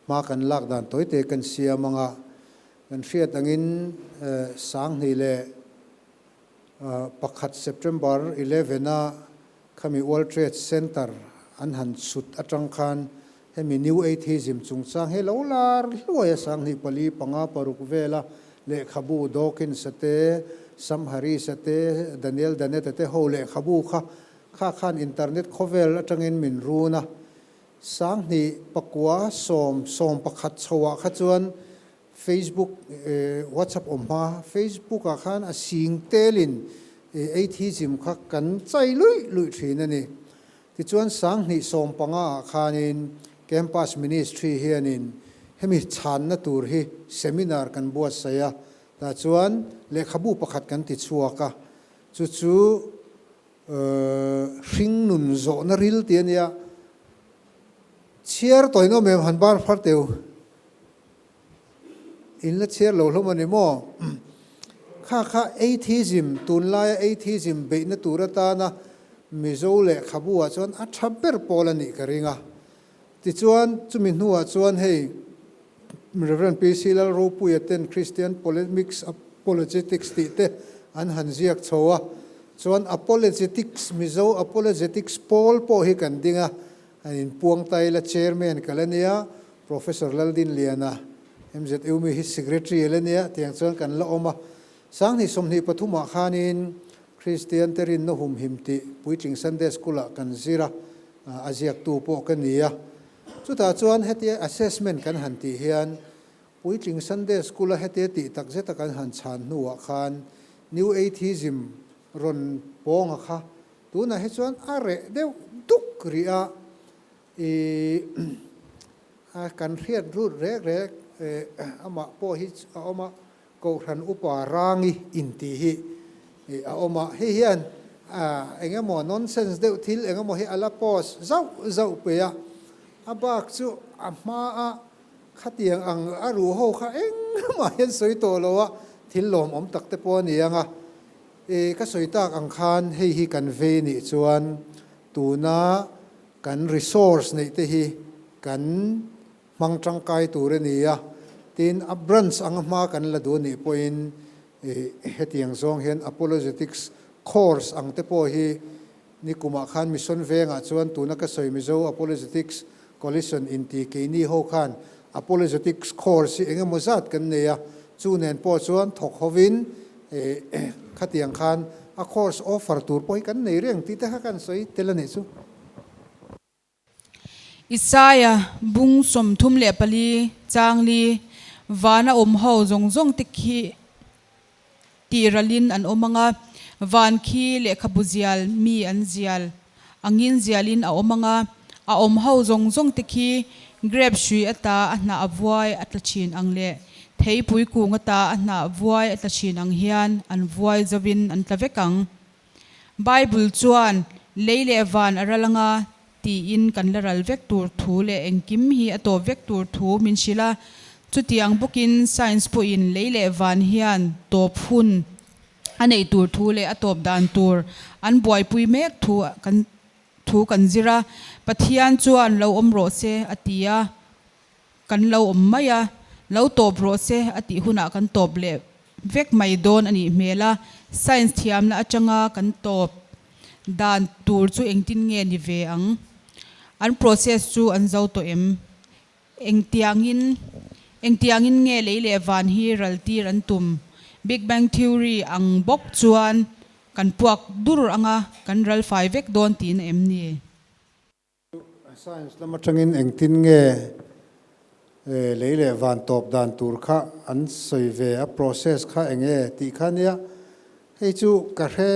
hma kan lak dan tawite kan siam ang a, kan hriat angin Sanghnih leh pakhat September 11 a khami World Trade Center an han chhut atang khan hemi New Atheism chungchang hi lo lar hluai a Sanghnih pali panga paruk vela lehkhabu Dawkins a te, Sam Harris a te, Daniel Dennett a te ho lehkhabu kha kha khan internet khawvel atangin min run a. Sanghnih pakua sawm sawm pakhat chhoah kha chuan Facebook WhatsApp awm hma Facebook ah khan a sing telin atheism kha kan chai luih luih thin a ni. Tichuan Sanghnih 15 ah khanin Campus Ministry hianin hemi chhanna tur hi seminar kan buatsaih a, tah chuan lehkhabu pakhat kan ti chhuak a, chu chu Hring nun zawhna ril tih a nia. Chhiar tawhin awm em han bar phar teu. In la chhiar lo hlawm a ni maw? Kha kha atheism, tunlaia atheism beihna tur atana Mizo lehkhabu ah chuan a tha ber pawl a nih ka ring a. Tichuan chumi hnuah chuan hei Rev. PC Lalropuia ten Christian Polemics Apologetics tih te an han ziak chho a, chuan Apologetics, Mizo Apologetics pawl pawh hi kan ding a, an inpuang ta ila Chairman ka la nia, Professor Laldinliana, MZU mi hi Secretary a la nia, tiang chuan kan la awm a. Sanghnih 23 ah khanin Kristian te rinna humhim tih Puitling Sunday School ah kan zir a, a ziaktu pawh ka ni a. Chutah chuan hetia assessment kan han tih hian Puitling Sunday School a hetia tih tak zeta kan han chhan hnuah khan New Atheism rawn pawnga kha tunah hi chuan a reh deuh duk rih a, ih a kan hriat rut rek rek amah pawh hi a awm a, Kohhran upa Rangi intih hi a awm a, hei hian eng emaw nonsense deuh thil eng emaw hi a la post zauh zauh pe a, a bak chu a hma a khatiang ang a ruh ho kha engmah hian sawi tawh lo a, thil lawmawm tak te pawh a ni ang a, i ka sawi tak ang khan hei hi kan vei nih chuan tuna kan resource neih te hi kan Hmang tangkai tur a ni a, tin a branch anga hma kan la duh anih pawhin hetiang zawng hian apologetics course ang te pawh hi nikumah khan Mission Vengah chuan tuna ka sawi Mizo Apologetics Coalition inti keini ho khan apologetics course hi engemaw zat kan nei a, chu nen pawh chuan thawk hovin khatiang khan a course offer tur pawh hi kan nei reng tih te kha kan sawi tel a nih chu. Isaia bung 34 chang li vana awm ho zawng zawng te khi tih ralin an awm ang a, van khi lehkhabu zial mi an zial angin zialin a awm ang a, a awm ho zawng zawng te khi grep hrui ata a hnah a vuai a tla thin ang leh theipui kung ata a hnah vuai a tla thin ang hian an vuai zovin an tla vek ang. Bible chuan lei leh van a ral anga tiin kan la ral vek tur thu leh engkim hi a tawp vek tur thu min hrilh a. Chutiang bawkin science pawhin lei leh van hian tawp hun a neih tur thu leh a tawp dan tur an buaipui mek thu kan thu kan zir a. Pathian chuan lo awm rawh se a ti a. Kan lo awm mai a, lo tawp rawh se a tih hunah kan tawp leh vek mai dawn a nih hmel a, science thiamna atanga kan tawp dan tur chu engtin nge ni ve ang? An process chu an zo tawh em? Engtiangin engtiangin nge lei leh van hi ral tir an tum? Big Bang Theory ang bawk chuan kan puak dur anga kan ral fai vek dawn tihna em ni? Science lam atangin engtin nge lei leh van tawp dan tur kha an sawi ve a, process kha eng nge tih kha nia. Hei chu ka hre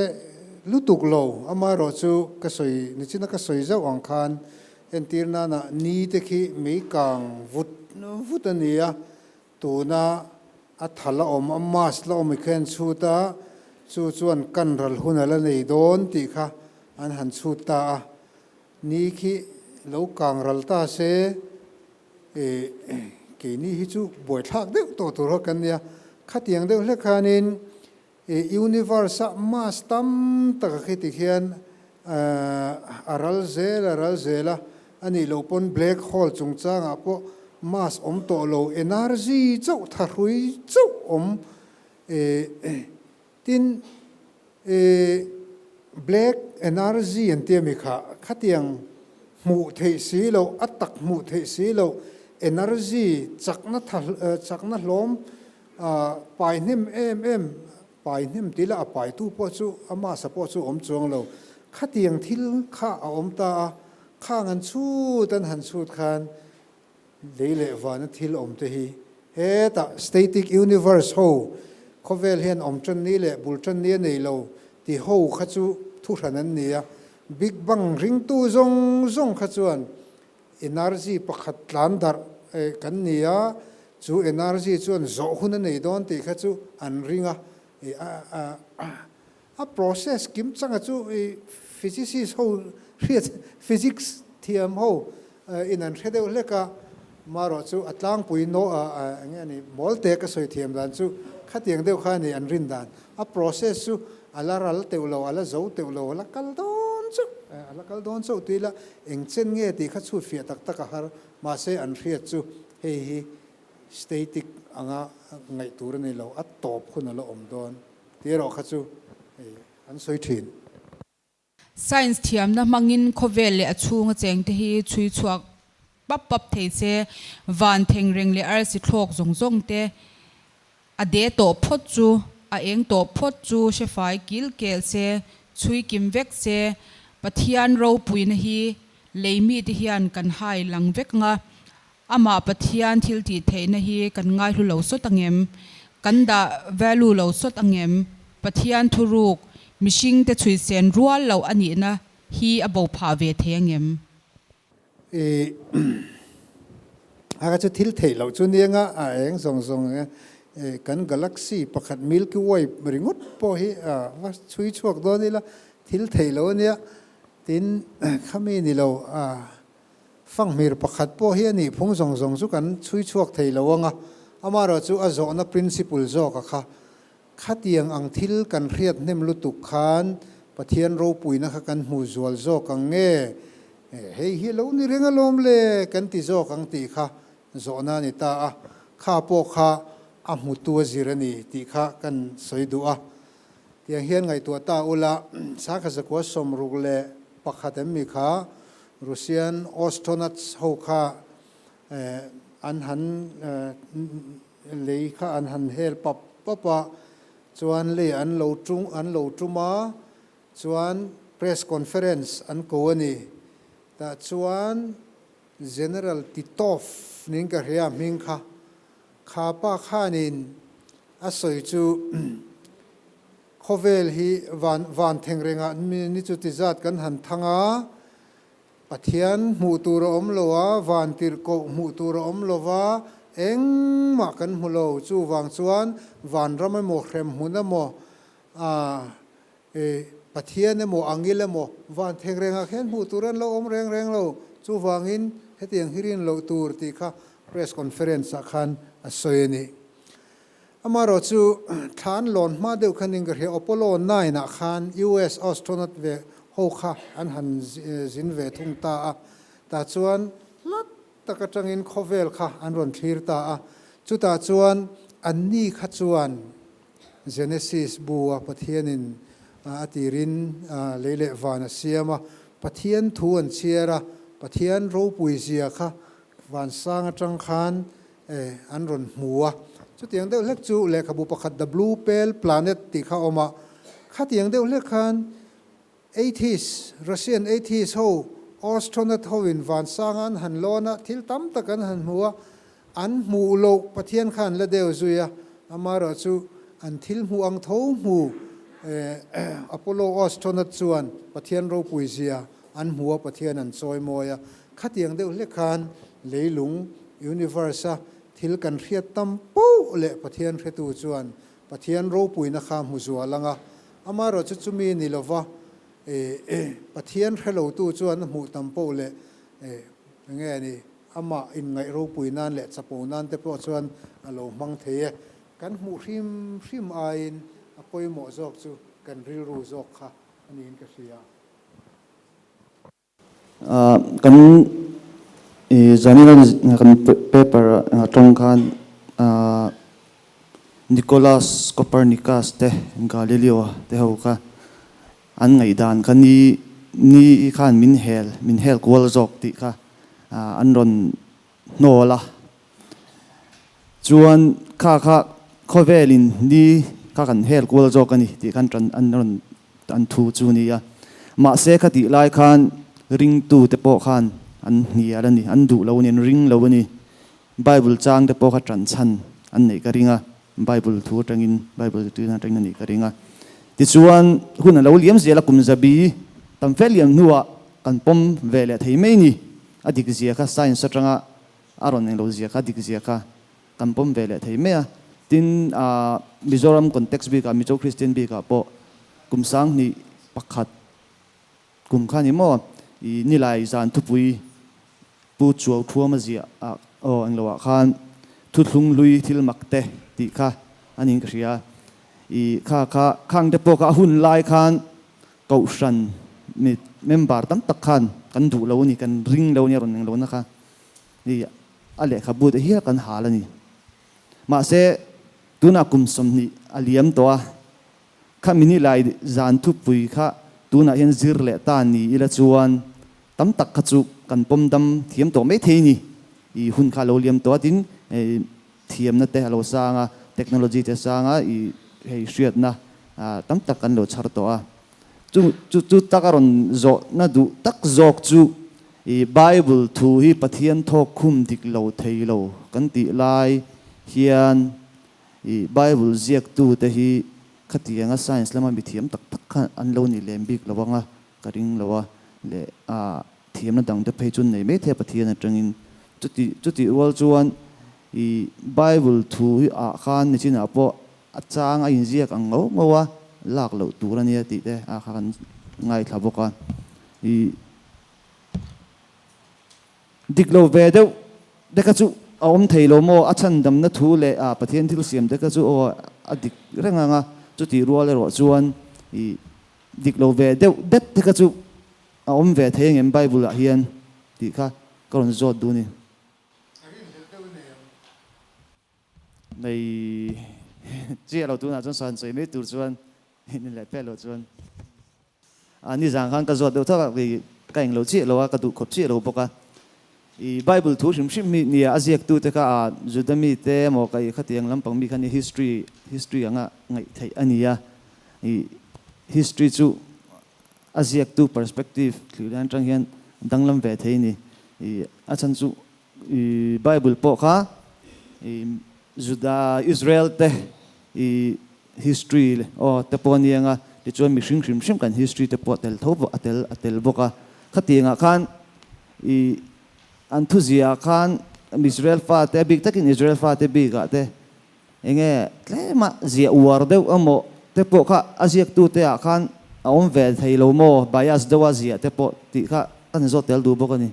lutuk lo, amaherawh chu ka sawi nichina ka sawi zauh ang khan entir nana ni te khi mei kang vut vut a ni a, tuna a tha la awm, a mass la awm i kha an chhut a, chu chuan kan ral hun a la nei dawn tih kha an han chhut ta a. Ni khi lo kang ral ta se, eh, keini hi chu buaithlak deuh tawh tur ho kan nia. Khatiang deuh hlek khanin, eh, universe-a mass tam taka khi tikhian, eh, a ral zel a ral zel a. A nih loh pawn black hole chungchangah pawh mass awm tawh lo, energy chauh thahrui chauh awm tin black energy an tia mi kha khatiang hmuh theih si loh, a tak hmuh theih si loh energy chakna tha chakna hlawm pai hnem em em Pai hnem tih lah a paitu pawh chu a masa pawh chu awm chuang lo. Khatiang thil kha a awm ta a, khang an chhut an han chhut khan lei leh vana thil awm te hi hetah static universe ho khawvel hian awm tan ni leh bul tan ni a nei lo ti ho kha chu thuhran an ni a. Big Bang ringtu zawng zawng kha chuan Energy pakhat tlan darh kan ni a, chu energy chuan zawh hun a nei dawn tih kha chu an ring a. A process kim changa chu physicist ho hriat physics thiam ho in an hre deuh hlek a, marawh chu a tlangpui no eng nge ni mawl te ka sawi thiam dan chu khatiang deuh kha a ni an rin dan. A process chu a la ral teuh lo, a la zo teuh lo, a la kal dawn chauh, a la kal dawn chauh tih ila eng chen nge tih kha chhut fiah tak tak a har, mahse an hriat chu hei hi static anga ngaih tur a ni lo, a tawp hun a la awm dawn tih erawh kha chu hei an sawi thin. Science thiamna hmangin khawvel leh a chhunga chengte hi chhui chhuak pap pap thei se, van thengreng leh arsi thlawk zawng zawng te a de tawh phawt chu, a eng tawh phawt chu hre fai kil kel se, chhui kim vek se, Pathian ropuina hi lei mite hian kan hai lang vek anga, Amah Pathian thil tih theihna hi kan ngaihlu lo sawt angem? Kan dah value lo sawt angem? Pathian thuruk, mihringte chhuihsen rual loh a nihna hi a bo phah ve thei angem? I a ka chu thil theih loh chu nia a eng zawng zawng kan galaxy pakhat Milky Way ringawt pawh hi a va chhui chhuak dawn ila thil theih loh a nia. Tin, khami ni lo a. Fanghmir pakhat pawh hi a nih phung zawng zawng chu kan chhui chhuak thei lo ang a, amaherawh chu a zawhna principle zawk a kha. Khatiang ang thil kan hriat hnem lutuk khan Pathian ropuina kha kan hmu zual zawk ang nge? Hei hi lo ni reng alawm le kan ti zawk ang tih kha zawhna a ni ta a, kha pawh kha a hmutu a zir a ni tih kha kan sawi duh a. Tiang hian ngaihtuah ta ula, Sakha zakua 61 em mi kha Russian astronauts ho kha an han lei kha an han hel pap pap a, chuan lei an lo tum an lo tum a, chuan press conference an ko a ni. Tah chuan General Titov ning ka hria hming kha, kha pa khanin A sawi chu khawvel hi van van theng rengah ni chu ti zat kan han thang a, Pathian hmuh tur a awm lo a, van tirhkoh hmuh tur a awm lo va, engmah kan hmu lo. Chuvang chuan vanram emaw hrem hmun emaw Pathian emaw angil emaw van theng rengah khian hmuh tur an lo awm reng reng lo. Chuvangin hetiang hi rin loh tur tih kha press conference ah khan a sawi a ni. Amaherawh chu thla an lawn hma deuh khan in ka hria Apollo 9 ah khan US astronaut ve ho kha an han zin ve thung ta a, tah chuan hlat tak atangin khawvel kha an rawn thlir ta a, chutah chuan anni kha chuan Genesis bu a Pathianin a tirin lei leh van a siam a, Pathian thu an chhiar a, Pathian ropui zia kha vansang atang khan an rawn hmu a. Chutiang deuh hlek chu lehkhabu pakhat The Blue Pale Planet tih kha a awm a. Khatiang deuh hlek khan atheist, Russian atheist ho, astronaut hoin vansanga an han lawn a, thil tam tak an han hmu a, an hmuh loh Pathian kha an la deuh zui a. Amaherawh chu an thil hmuh ang tho hmu Apollo astronaut chuan Pathian ropui zia an hmu a, Pathian an chawi mawi a. Khatiang deuh hlek khan leilung, universe, a thil kan hriat tam poh leh Pathian hretu chuan Pathian ropuina kha hmu zual ang a, amaherawh chu chumi ni lova Pathian hre lotu chuan a hmuh tam poh leh enge a ni, amah inngaih ropui nan leh chapo nan te pawh chuan a lo hmang thei e. Kan hmuh hrim hrim aiin a pawimawh zawk chu kan rilru zawk kha a niin ka hria. Kan I zanin a kan paper ah tawng khan ah Nicholas Copernicus te Galileo te ho kha an ngaihdan kha ni ni khan min hel min hel kual zawk tih kha ah an rawn hnawl a. Chuan kha kha khawvelin ni kha kan hel kual zawk a ni tih khan tan an rawn an thu chu a ni a. Mahse kha tih lai khan ringtu te pawh khan an hnial a ni, an duh lo a ni, an ring lo a ni. Bible chang te pawh kha tan chhan an neih ka ring a, Bible thu atangin, Bible zirtirna atangin a nih ka ring a. Tichuan hun a lo liam zel a, kum zabi tam fel liam hnuah kan pawm ve leh thei mai ni. A dik zia kha science atanga a rawn englo zia kha dik zia kha kan pawm ve leh thei mai a. Tin, Mizoram context bikah, Mizo Christian bikah pawh kum 2001 kum kha ni maw i nilai zan thupui Pu Chuau Thuama ziah ah aw englo ah khan thuthlung hlui thil mak te tih kha a niin ka hria. I kha kha khang te pawh kha a hun lai khan Kohhran mi member tam tak khan kan duh lo a ni, kan ring lo a ni a rawn eng lohna kha i a lehkhabu te hial kan hal a ni. Mahse, tunah kum 20 a liam tawh a, kha mini lai zan thupui kha tunah hian zir leh ta ni ila chuan tam tak kha chu kan pawm dam thiam tawh mai thei a ni. I hun kha a lo liam tawh a, tin thiamna te a lo sang a, technology te a sang a, i hei hriatna tam tak kan lo chhar tawh a. Chu chu chu tak a rawn zawhna duh tak zawk chu i Bible thu hi Pathian thawk khum dik lo thei lo kan tih lai hian i Bible ziaktu te hi khatianga science lama mithiam tak tak kha an lo ni lem bik lo anga ka ring lo a leh a thiamna dang te phei chu nei mai thei a Pathian atangin chuti chutih rual chuan i Bible thu hi ah khan nichinah pawh a chang a inziak ang ngau ngau a lak loh tur a nia tih te a kha kan ngaithla bawk a i dik lo ve deuh te kha chu a awm thei lo maw a chhandamna thu leh a Pathian thil siam te kha chu aw a dik reng ang a chutih rual erawh chuan i dik lo ve deuh det te kha chu A awm ve thei angem Bible ah hian tih kha ka rawn zawt duh a ni. A rinhlelh deuh nei ang. Nei chiah lo tunah chuan sahan sawi mai tur chuan ni leh pek loh chuan a nizan khan ka zawt deuh thak a kei ka englo chiah lo a ka duh khawp chiah lo bawk a. I Bible thu hrim hrim hi nia a ziaktu te kha a Juda mi te emaw ka i khatiang lampang mi kha ni history history anga ngaih theih a ni a. I history chu A ziaktu perspective thlir dan atang hian danglam ve thei a ni. I a chhan chu i Bible pawh kha i Juda Israel te i history aw te pawh a ni ang a, tichuan mihring hrim hrim kan history te pawh a tel tho a tel a tel bawk a. Khatiangah khan i an thuziah khan Israel fate a bik takin Israel fate bikah te Enge tlema ziah uar deuh emaw te pawh kha a ziaktute ah khan a awm ve thei lo maw, bias deuha ziah te pawh tih kha ka ni zawt tel duh bawk a ni.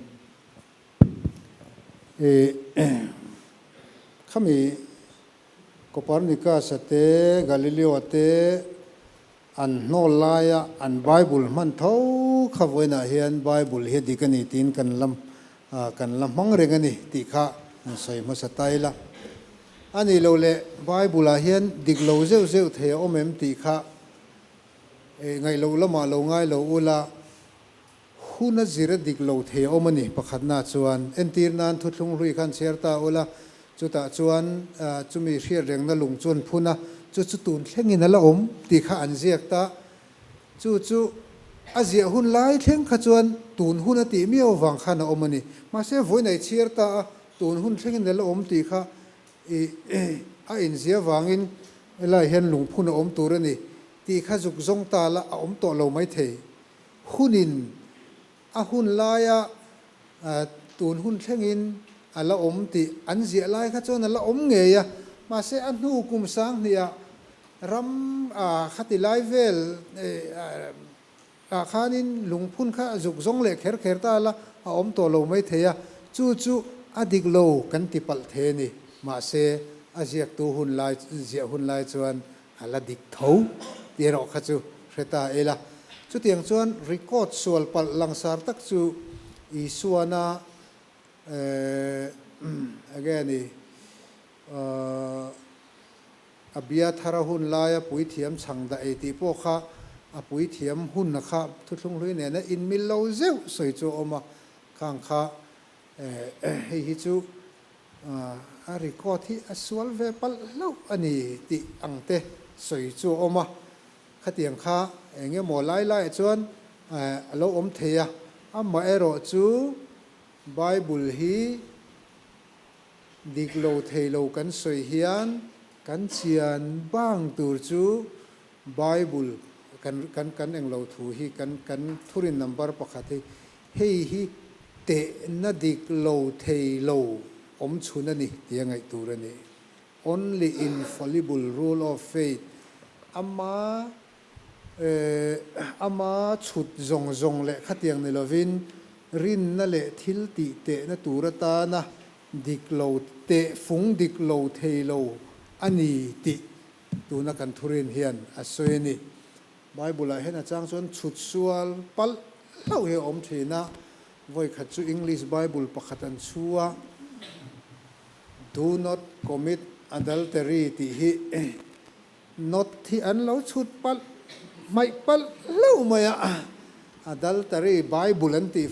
I khami Copernicus-a te, Galileo-a te an hnawl laia an Bible hman tho kha vawiinah hian Bible hi a dik a ni tiin kan la kan la hmang reng a ni tih kha an sawi hmasa ta ila. A nih loh leh Bible ah hian dik lo zeuh zeuh thei a awm em tih kha ngaih loh lamah lo ngai lo ula, hun a zir a dik lo thei a awm a ni pakhatna chuan. Entir nan thuthlung hlui khan chhiar ta ula, chutah chuan chumi hriat rengna lung chu an phun a, chu chu tun thlengin a la awm tih kha an ziak ta. Chu chu a ziah hun lai thleng kha chuan tun hun a tih miau avang khan a awm a ni. Mahse vawiin a i chhiar ta a, Tun hun thlengin a la awm tih kha i a inzia vangin helai hian lungphun a awm tur a ni tih kha zuk zawng ta la a awm tawh lo maithei. Hunin a hun laia tun hun thlengin a la awm tih an ziah lai kha chuan a la awm ngei a, mahse a hnu kum 2000ah ram khati lai vel Ah khanin lungphun kha a zuk zawng leh kher kher ta la, a awm tawh lo mai thei a, chu chu a dik lo kan ti palh thei a ni. Mahse, a ziaktu hun lai, ziah hun lai chuan a la dik tho tih erawh kha chu hre ta ila. Chutiang chuan record sual palh langsar tak chu Isuana. Enge ni Abiathara hun laia puithiam chhang dah ei tih pawh kha a puithiam hunna kha thuthlung hlui nena inmil lo zeuh sawi chu a awm a, khang kha hei hi chu a record hi a sual ve palh hlauh a ni tih ang te sawi chu a awm a, khatiang kha eng emaw lai laiah chuan a lo awm thei a, amaherawhchu Bible hi Dik lo thei lo kan sawi hian kan chian bang tur chu Bible kan kan kan englo thu hi kan kan thurin number pakhat hi hei hi tehna dik lo thei lo awm chhun a ni tia ngaih tur a ni. Only infallible rule of faith ama Ama chhut zawng zawng leh khatiang ni lovin rinna leh thil tih tehna tur atana dik lo teh fung dik lo thei lo a ni tih tuna kan thurin hian a sawi a ni. Bible-ah hian a chang chuan chhut sual palh hlauh hi a awm thin a, vawikhat chu English Bible pakhat an chhu a, Do not commit adultery tih hi Not hi an lo chhut palh hmaih palh hlauh mai a, adultery Bible an tih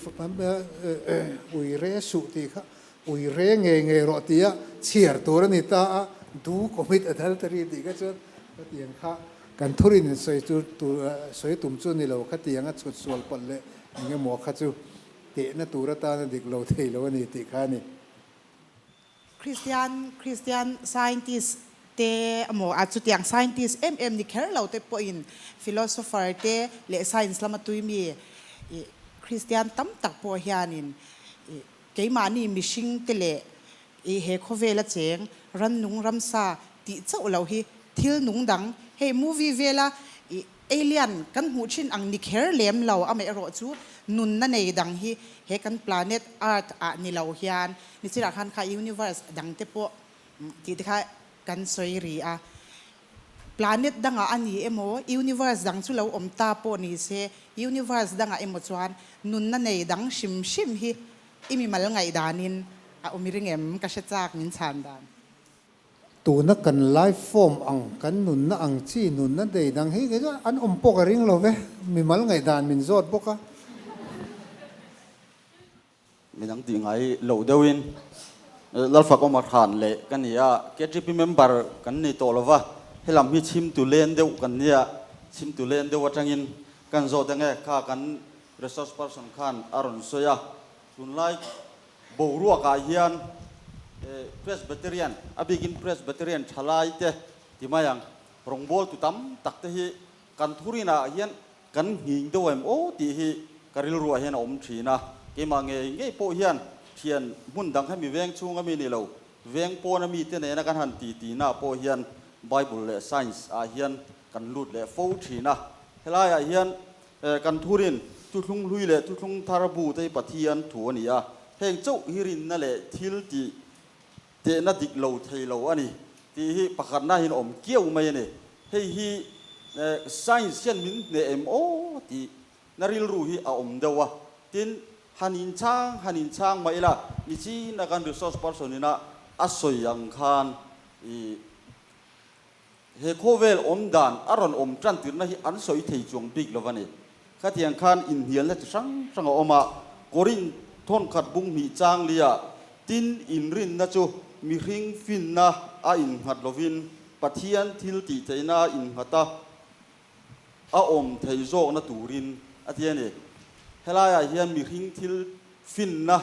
ui re suh tih kha ui re ngei ngei rawh tia chhiar tur a ni ta a, do commit adultery tih kha chuan khatiang kha kan thurin in sawi chu sawi tum chu ni lo khatiang a chhut sual palh leh eng emaw kha chu tehna tur atana dik lo thei lo a ni tih kha a ni. Kristian Kristian scientist te emaw a chutiang scientist em em ni kher lo te pawhin philosopher te leh science lama tui mi ih Kristian tam tak pawh hianin ih keimahni mihring te leh ih he khawvela cheng rannung ramsa tih chauh lo hi thil nung dang hei movie vela ih Alien kan hmuh thin ang ni kher lem lo, amaherawh chu nunna nei dang hi he kan planet Earth ah ni lo hian nichirah khan kha universe dang te pawh tih te kha kan sawi ri a. Planet dangah a ni emaw, universe dang chu lo awm ta pawh ni se, universe dangah emaw chuan nunna nei dang hrim hrim hi i mimal ngaihdanin a awm i ring em? Ka hre chak min chhan dan. Tuna kan life form ang, kan nunna ang chi nunna dei dang hi kei chuan an awm pawh ka ring lo ve, mimal ngaihdan min zawt bawk a. Midang tih ngai loh deuhin Lalfakawma hran leh ka ni a, KTP member kan ni tawh lova, helam hi chhimtu len deuh kan nia, chhimtu len deuh atangin kan zawt ange kha kan resource person khan a rawn sawi a, tunlai Boruakah hian Presbyterian, a bikin Presbyterian thalaite ti mai ang, rawngbawltu tam tak te hi kan thurinah hian kan nghing deuh em aw tih hi ka rilruah hian a awm thin a. Keimah ngei ngei pawh hian thian hmun dang hemi veng chhunga mi ni lo, veng pawna mite nena kan han ti tihnaah pawh hian Bible leh Science ah hian kan lut leh fo thin a. Helaiah hian Kan thurin, Thuthlung hlui leh Thuthlung thar bu te hi Pathian thu a ni a, heng chauh hi rinna leh thil tih tehna dik lo thei lo a ni tih hi pakhatna hian awm kiau mai a ni. Hei hi science hian min hneh em aw tih na rilru hi a awm deuh a, tin han inchhang han inchhang mah ila nichin a kan resource person ina a sawi ang khan ih He khawvel awm dan a rawn awm tan tirna hi an sawi thei chuang bik lo a ni. Khatiang khan inhnialna chi hrang hrang a awm a, Korinth thawnkhat bung hnih chang lia tin inrinna chu mihring finna a innghat lovin Pathian thil tih theihna a innghat a, a awm thei zawkna turin a ti a ni. Helaiah hian mihring thil finna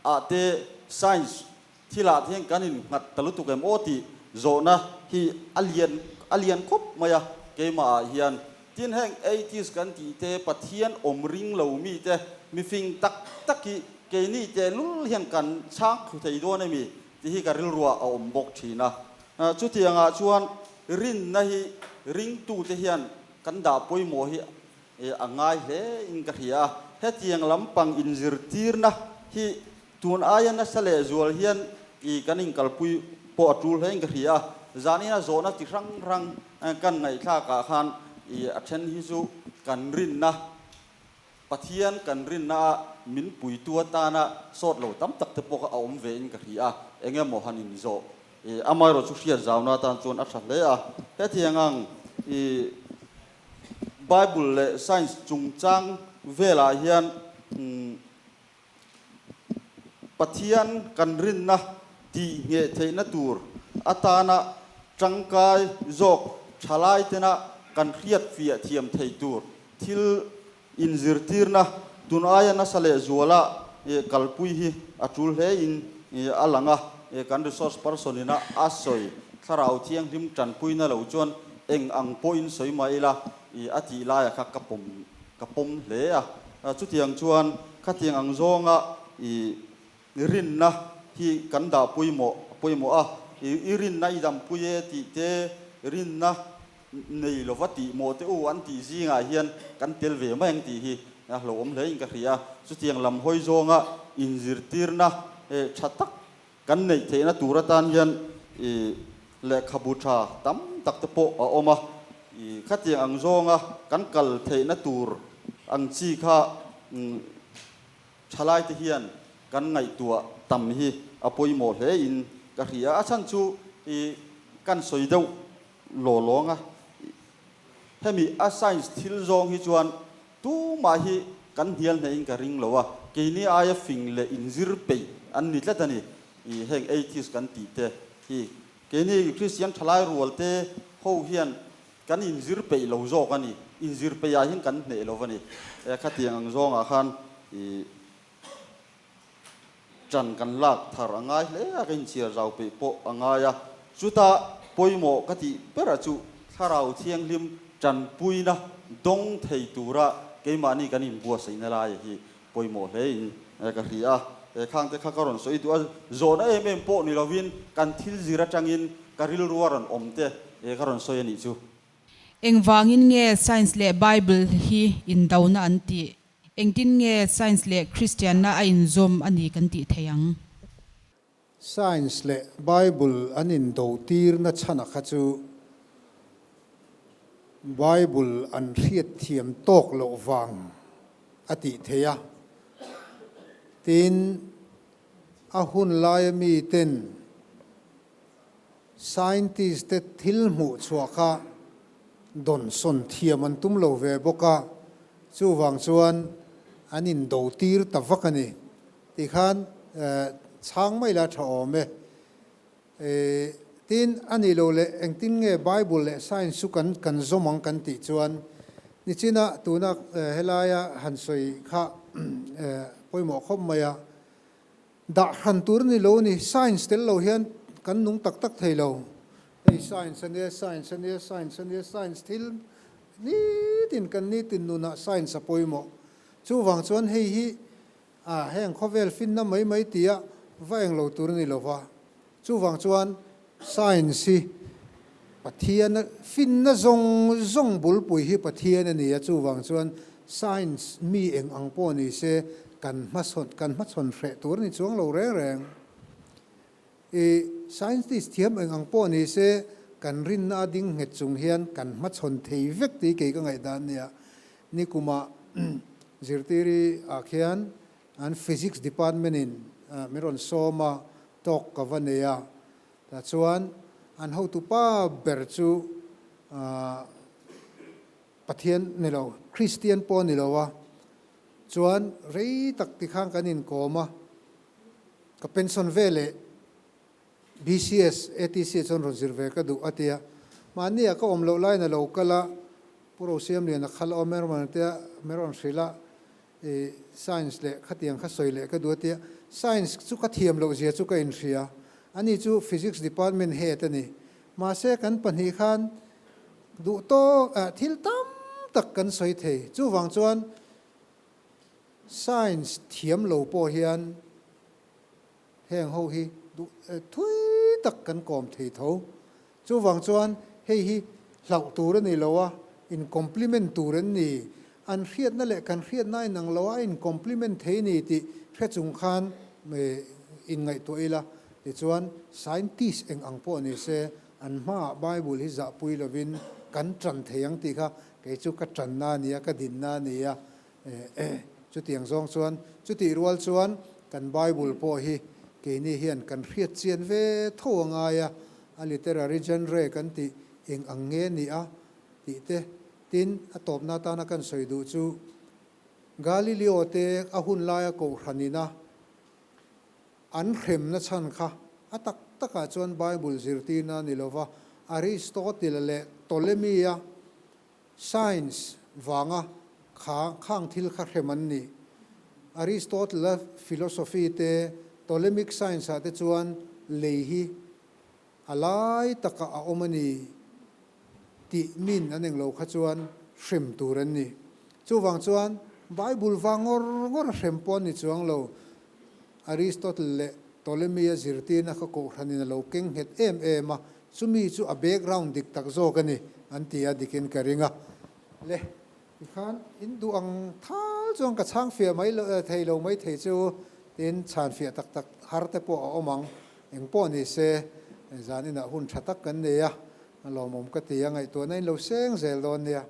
ah te science Thilah te hian kan innghat ta lutuk em aw tih zawhna hi a lian a lian khawp mai a keimah ah hian. Tin heng atheist kan tih te Pathian awm ring lo mi te mifing tak tak hi keini tehlul hian kan chhang thlu thei dawn emi tih hi ka rilruah a awm bawk thin a. Chutiang ah chuan rinna hi ringtu te hian kan dah pawimawh hi a ngai hle in ka hria a. Hetiang lampang inzirtirna hi Tun aia nasa leh zual hian i kan inkalpui pawh a tul hle in ka hria a, zanina zawhna chi hrang hrang kan ngaihthlakah khan i a then hi chu kan rinna Pathian kan rinna a min puitu atana sawt lo tam tak te pawh kha a awm ve in ka hria a, eng emaw han in zawh i amaherawh chu hriat zauna atan chuan a tha hle a. Hetiang ang i Bible leh Science chungchang velah hian Pathian kan rinna tih ngheh theihna tur atana tangkai zawk thalai tena kan hriat fiah thiam thei tur thil inzirtirna tun aia nasa leh zuala kalpui hi a tul hle in a lang a, kan resource person ina a sawi thlarau thianghlim tanpuina lo chuan eng ang pawhin sawi mah ila a tih laia kha ka pawm Ka pawm hle a, chutiang chuan khatiang ang zawnga i rinna hi kan dah pawimawh pawimawh a, i rinna i dampui e tih te, rinna nei lova tih mawh te u an tih zingah hian kan tel ve mai ang tih hi a hlauhawm hle in ka hria a, chutiang lam hawi zawnga inzirtirna tha tak Kan neih theihna tur atan hian i lehkhabu tha tam tak te pawh a awm a, i khatiang ang zawnga kan kal theihna tur ang chi kha thalai te hian kan ngaihtuah tam hi a pawimawh hle in ka hria. A chhan chu i kan sawi deuh law lawng a, hemi a science thil zawng hi chuan Tumah hi kan hnial hnehin ka ring lo a, keini aia fing leh inzir peih an ni tlat a ni. I heng atheist kan tih te hi keini Kristian thalai rual te ho hian kan inzir peih lo zawk a ni. Inzir peih ah hian kan hneh lo a ni. E khatiang ang zawngah khan i ṭan kan lak thar a ngai hle a, ka inchhiar zau peih pawh a ngai a. Chuta pawimawh ka tih berah chu Thlarau Thianghlim ṭanpuina dawng thei tura keimahni kan inbuatsaihna laia hi pawimawh hlein ka hria a. He khangte kha ka rawn sawi duh a, zawhna em em pawh ni lovin kan thil zir aṭangin ka rilru a rawn awm te ka rawn sawi a nih chu. Engvangin nge Science leh Bible hi indona an tih? Engtin nge Science leh Kristianna a inzawm a ni kan tih thei ang? Science leh Bible an indo tirna chhana kha chu Bible an hriatthiam tawk loh vang a tih thei a. Tin, a hun laia miten Scientist te thil hmuh chhuah kha dawnsawn thiam an tum lo ve bawk a, chuvang chuan an indo tir ta vak a ni. Tikhan chhang mai la tha awm e. Tin, a nih loh leh engtin nge Bible leh Science chu kan kan zawm ang kan tih chuan nichina tuna helaia han sawi kha pawimawh khawp mai a. Dah hran tur a ni lo a ni. Science tel lo hian kan nung tak tak thei lo. Hei science a nia, science a nia, science a nia, science thil nitin kan nitin nunah science a pawimawh. Chuvang chuan hei hi ah heng khawvel finna mai mai tia va eng lo tur a ni lo va. Chuvang chuan science hi Pathian finna zawng zawng bulpui hi Pathian a ni a, chuvang chuan science mi eng ang pawh ni se kan hmasawn kan hmachhawn hreh tur a ni chuang lo reng reng. I scientist thiam eng ang pawh ni se kan rinna a ding nghet chung hian kan hmachhawn thei vek tih kei ka ngaihdan a nia. Nikumah zirtiri ah khian An Physics Department in min rawn sawm a, talk ka va nei a. Tah chuan an hotu pa ber chu Pathian ni lo, Christian pawh a ni lo a. Chuan rei tak tikhan kan inkawm a, ka pension veleh BCS, ATC ah chuan rawn zir ve ka duh a ti a. Mahni ah ka awm loh laiin a lo kal a, Pu Rosiamliana khal a awm e rawn tia min rawn hrilh a, i science leh khatiang kha sawi leh ka duh a ti a. Science chu ka thiam loh zia chu ka inhria, ani chu Physics department head a ni. Mahse kan pahnih khan duh tawk ah thil tam tak kan sawi thei. Chuvang chuan science thiam lo pawh hian, Heng ho hi duh thui tak kan kawm thei tho. Chuvang chuan hei hi hlauh tur a ni lo a, in compliment tur an ni. An hriatna leh kan hriatna a inang lo a, a in compliment thei a ni tih hre chung khan inngaihtuah ila. Tichuan scientist eng ang pawh ni se, an hmaah Bible hi zahpui lovin kan tan thei ang tih kha kei chu ka tanna a ni a, ka dinna a ni a. Chutiang zawng chuan, chutih rual chuan kan Bible pawh hi keini hian kan hriat chian ve tho a ngai a, a literary genre kan tih eng ang nge ni a tih te. Tin, a tawpna atana kan sawi duh chu Galileo te a hun laia kohhran ina an hremna chhan kha a tak takah chuan Bible zirtirna a ni lova, Aristotle leh Ptolemy-a Science vanga kha khang thil kha hrem an ni. Aristotle-a philosophy te, Ptolemic science-ah te chuan lei hi a lai takah a awm a ni tih min an englo kha chuan hrem tur an ni. Chuvang chuan Bible vang ngawr ngawr a hrem pawh an ni chuang lo. Aristotle leh Ptolemy-a zirtirna kha kohhranin a lo keng nghet em em a, chumi chu a background dik tak zawk a ni, an ti a, dikin ka ring a. Le, tikhan in duh ang thal chuan ka chhang fiah mai lo, thei lo mai thei chu, tin chhan fiah tak tak har te pawh a awm ang, eng pawh ni se, zan inah hun tha tak kan nei a, a lawmawm ka ti a, ngaihtuahna in lo seng zel dawn nia.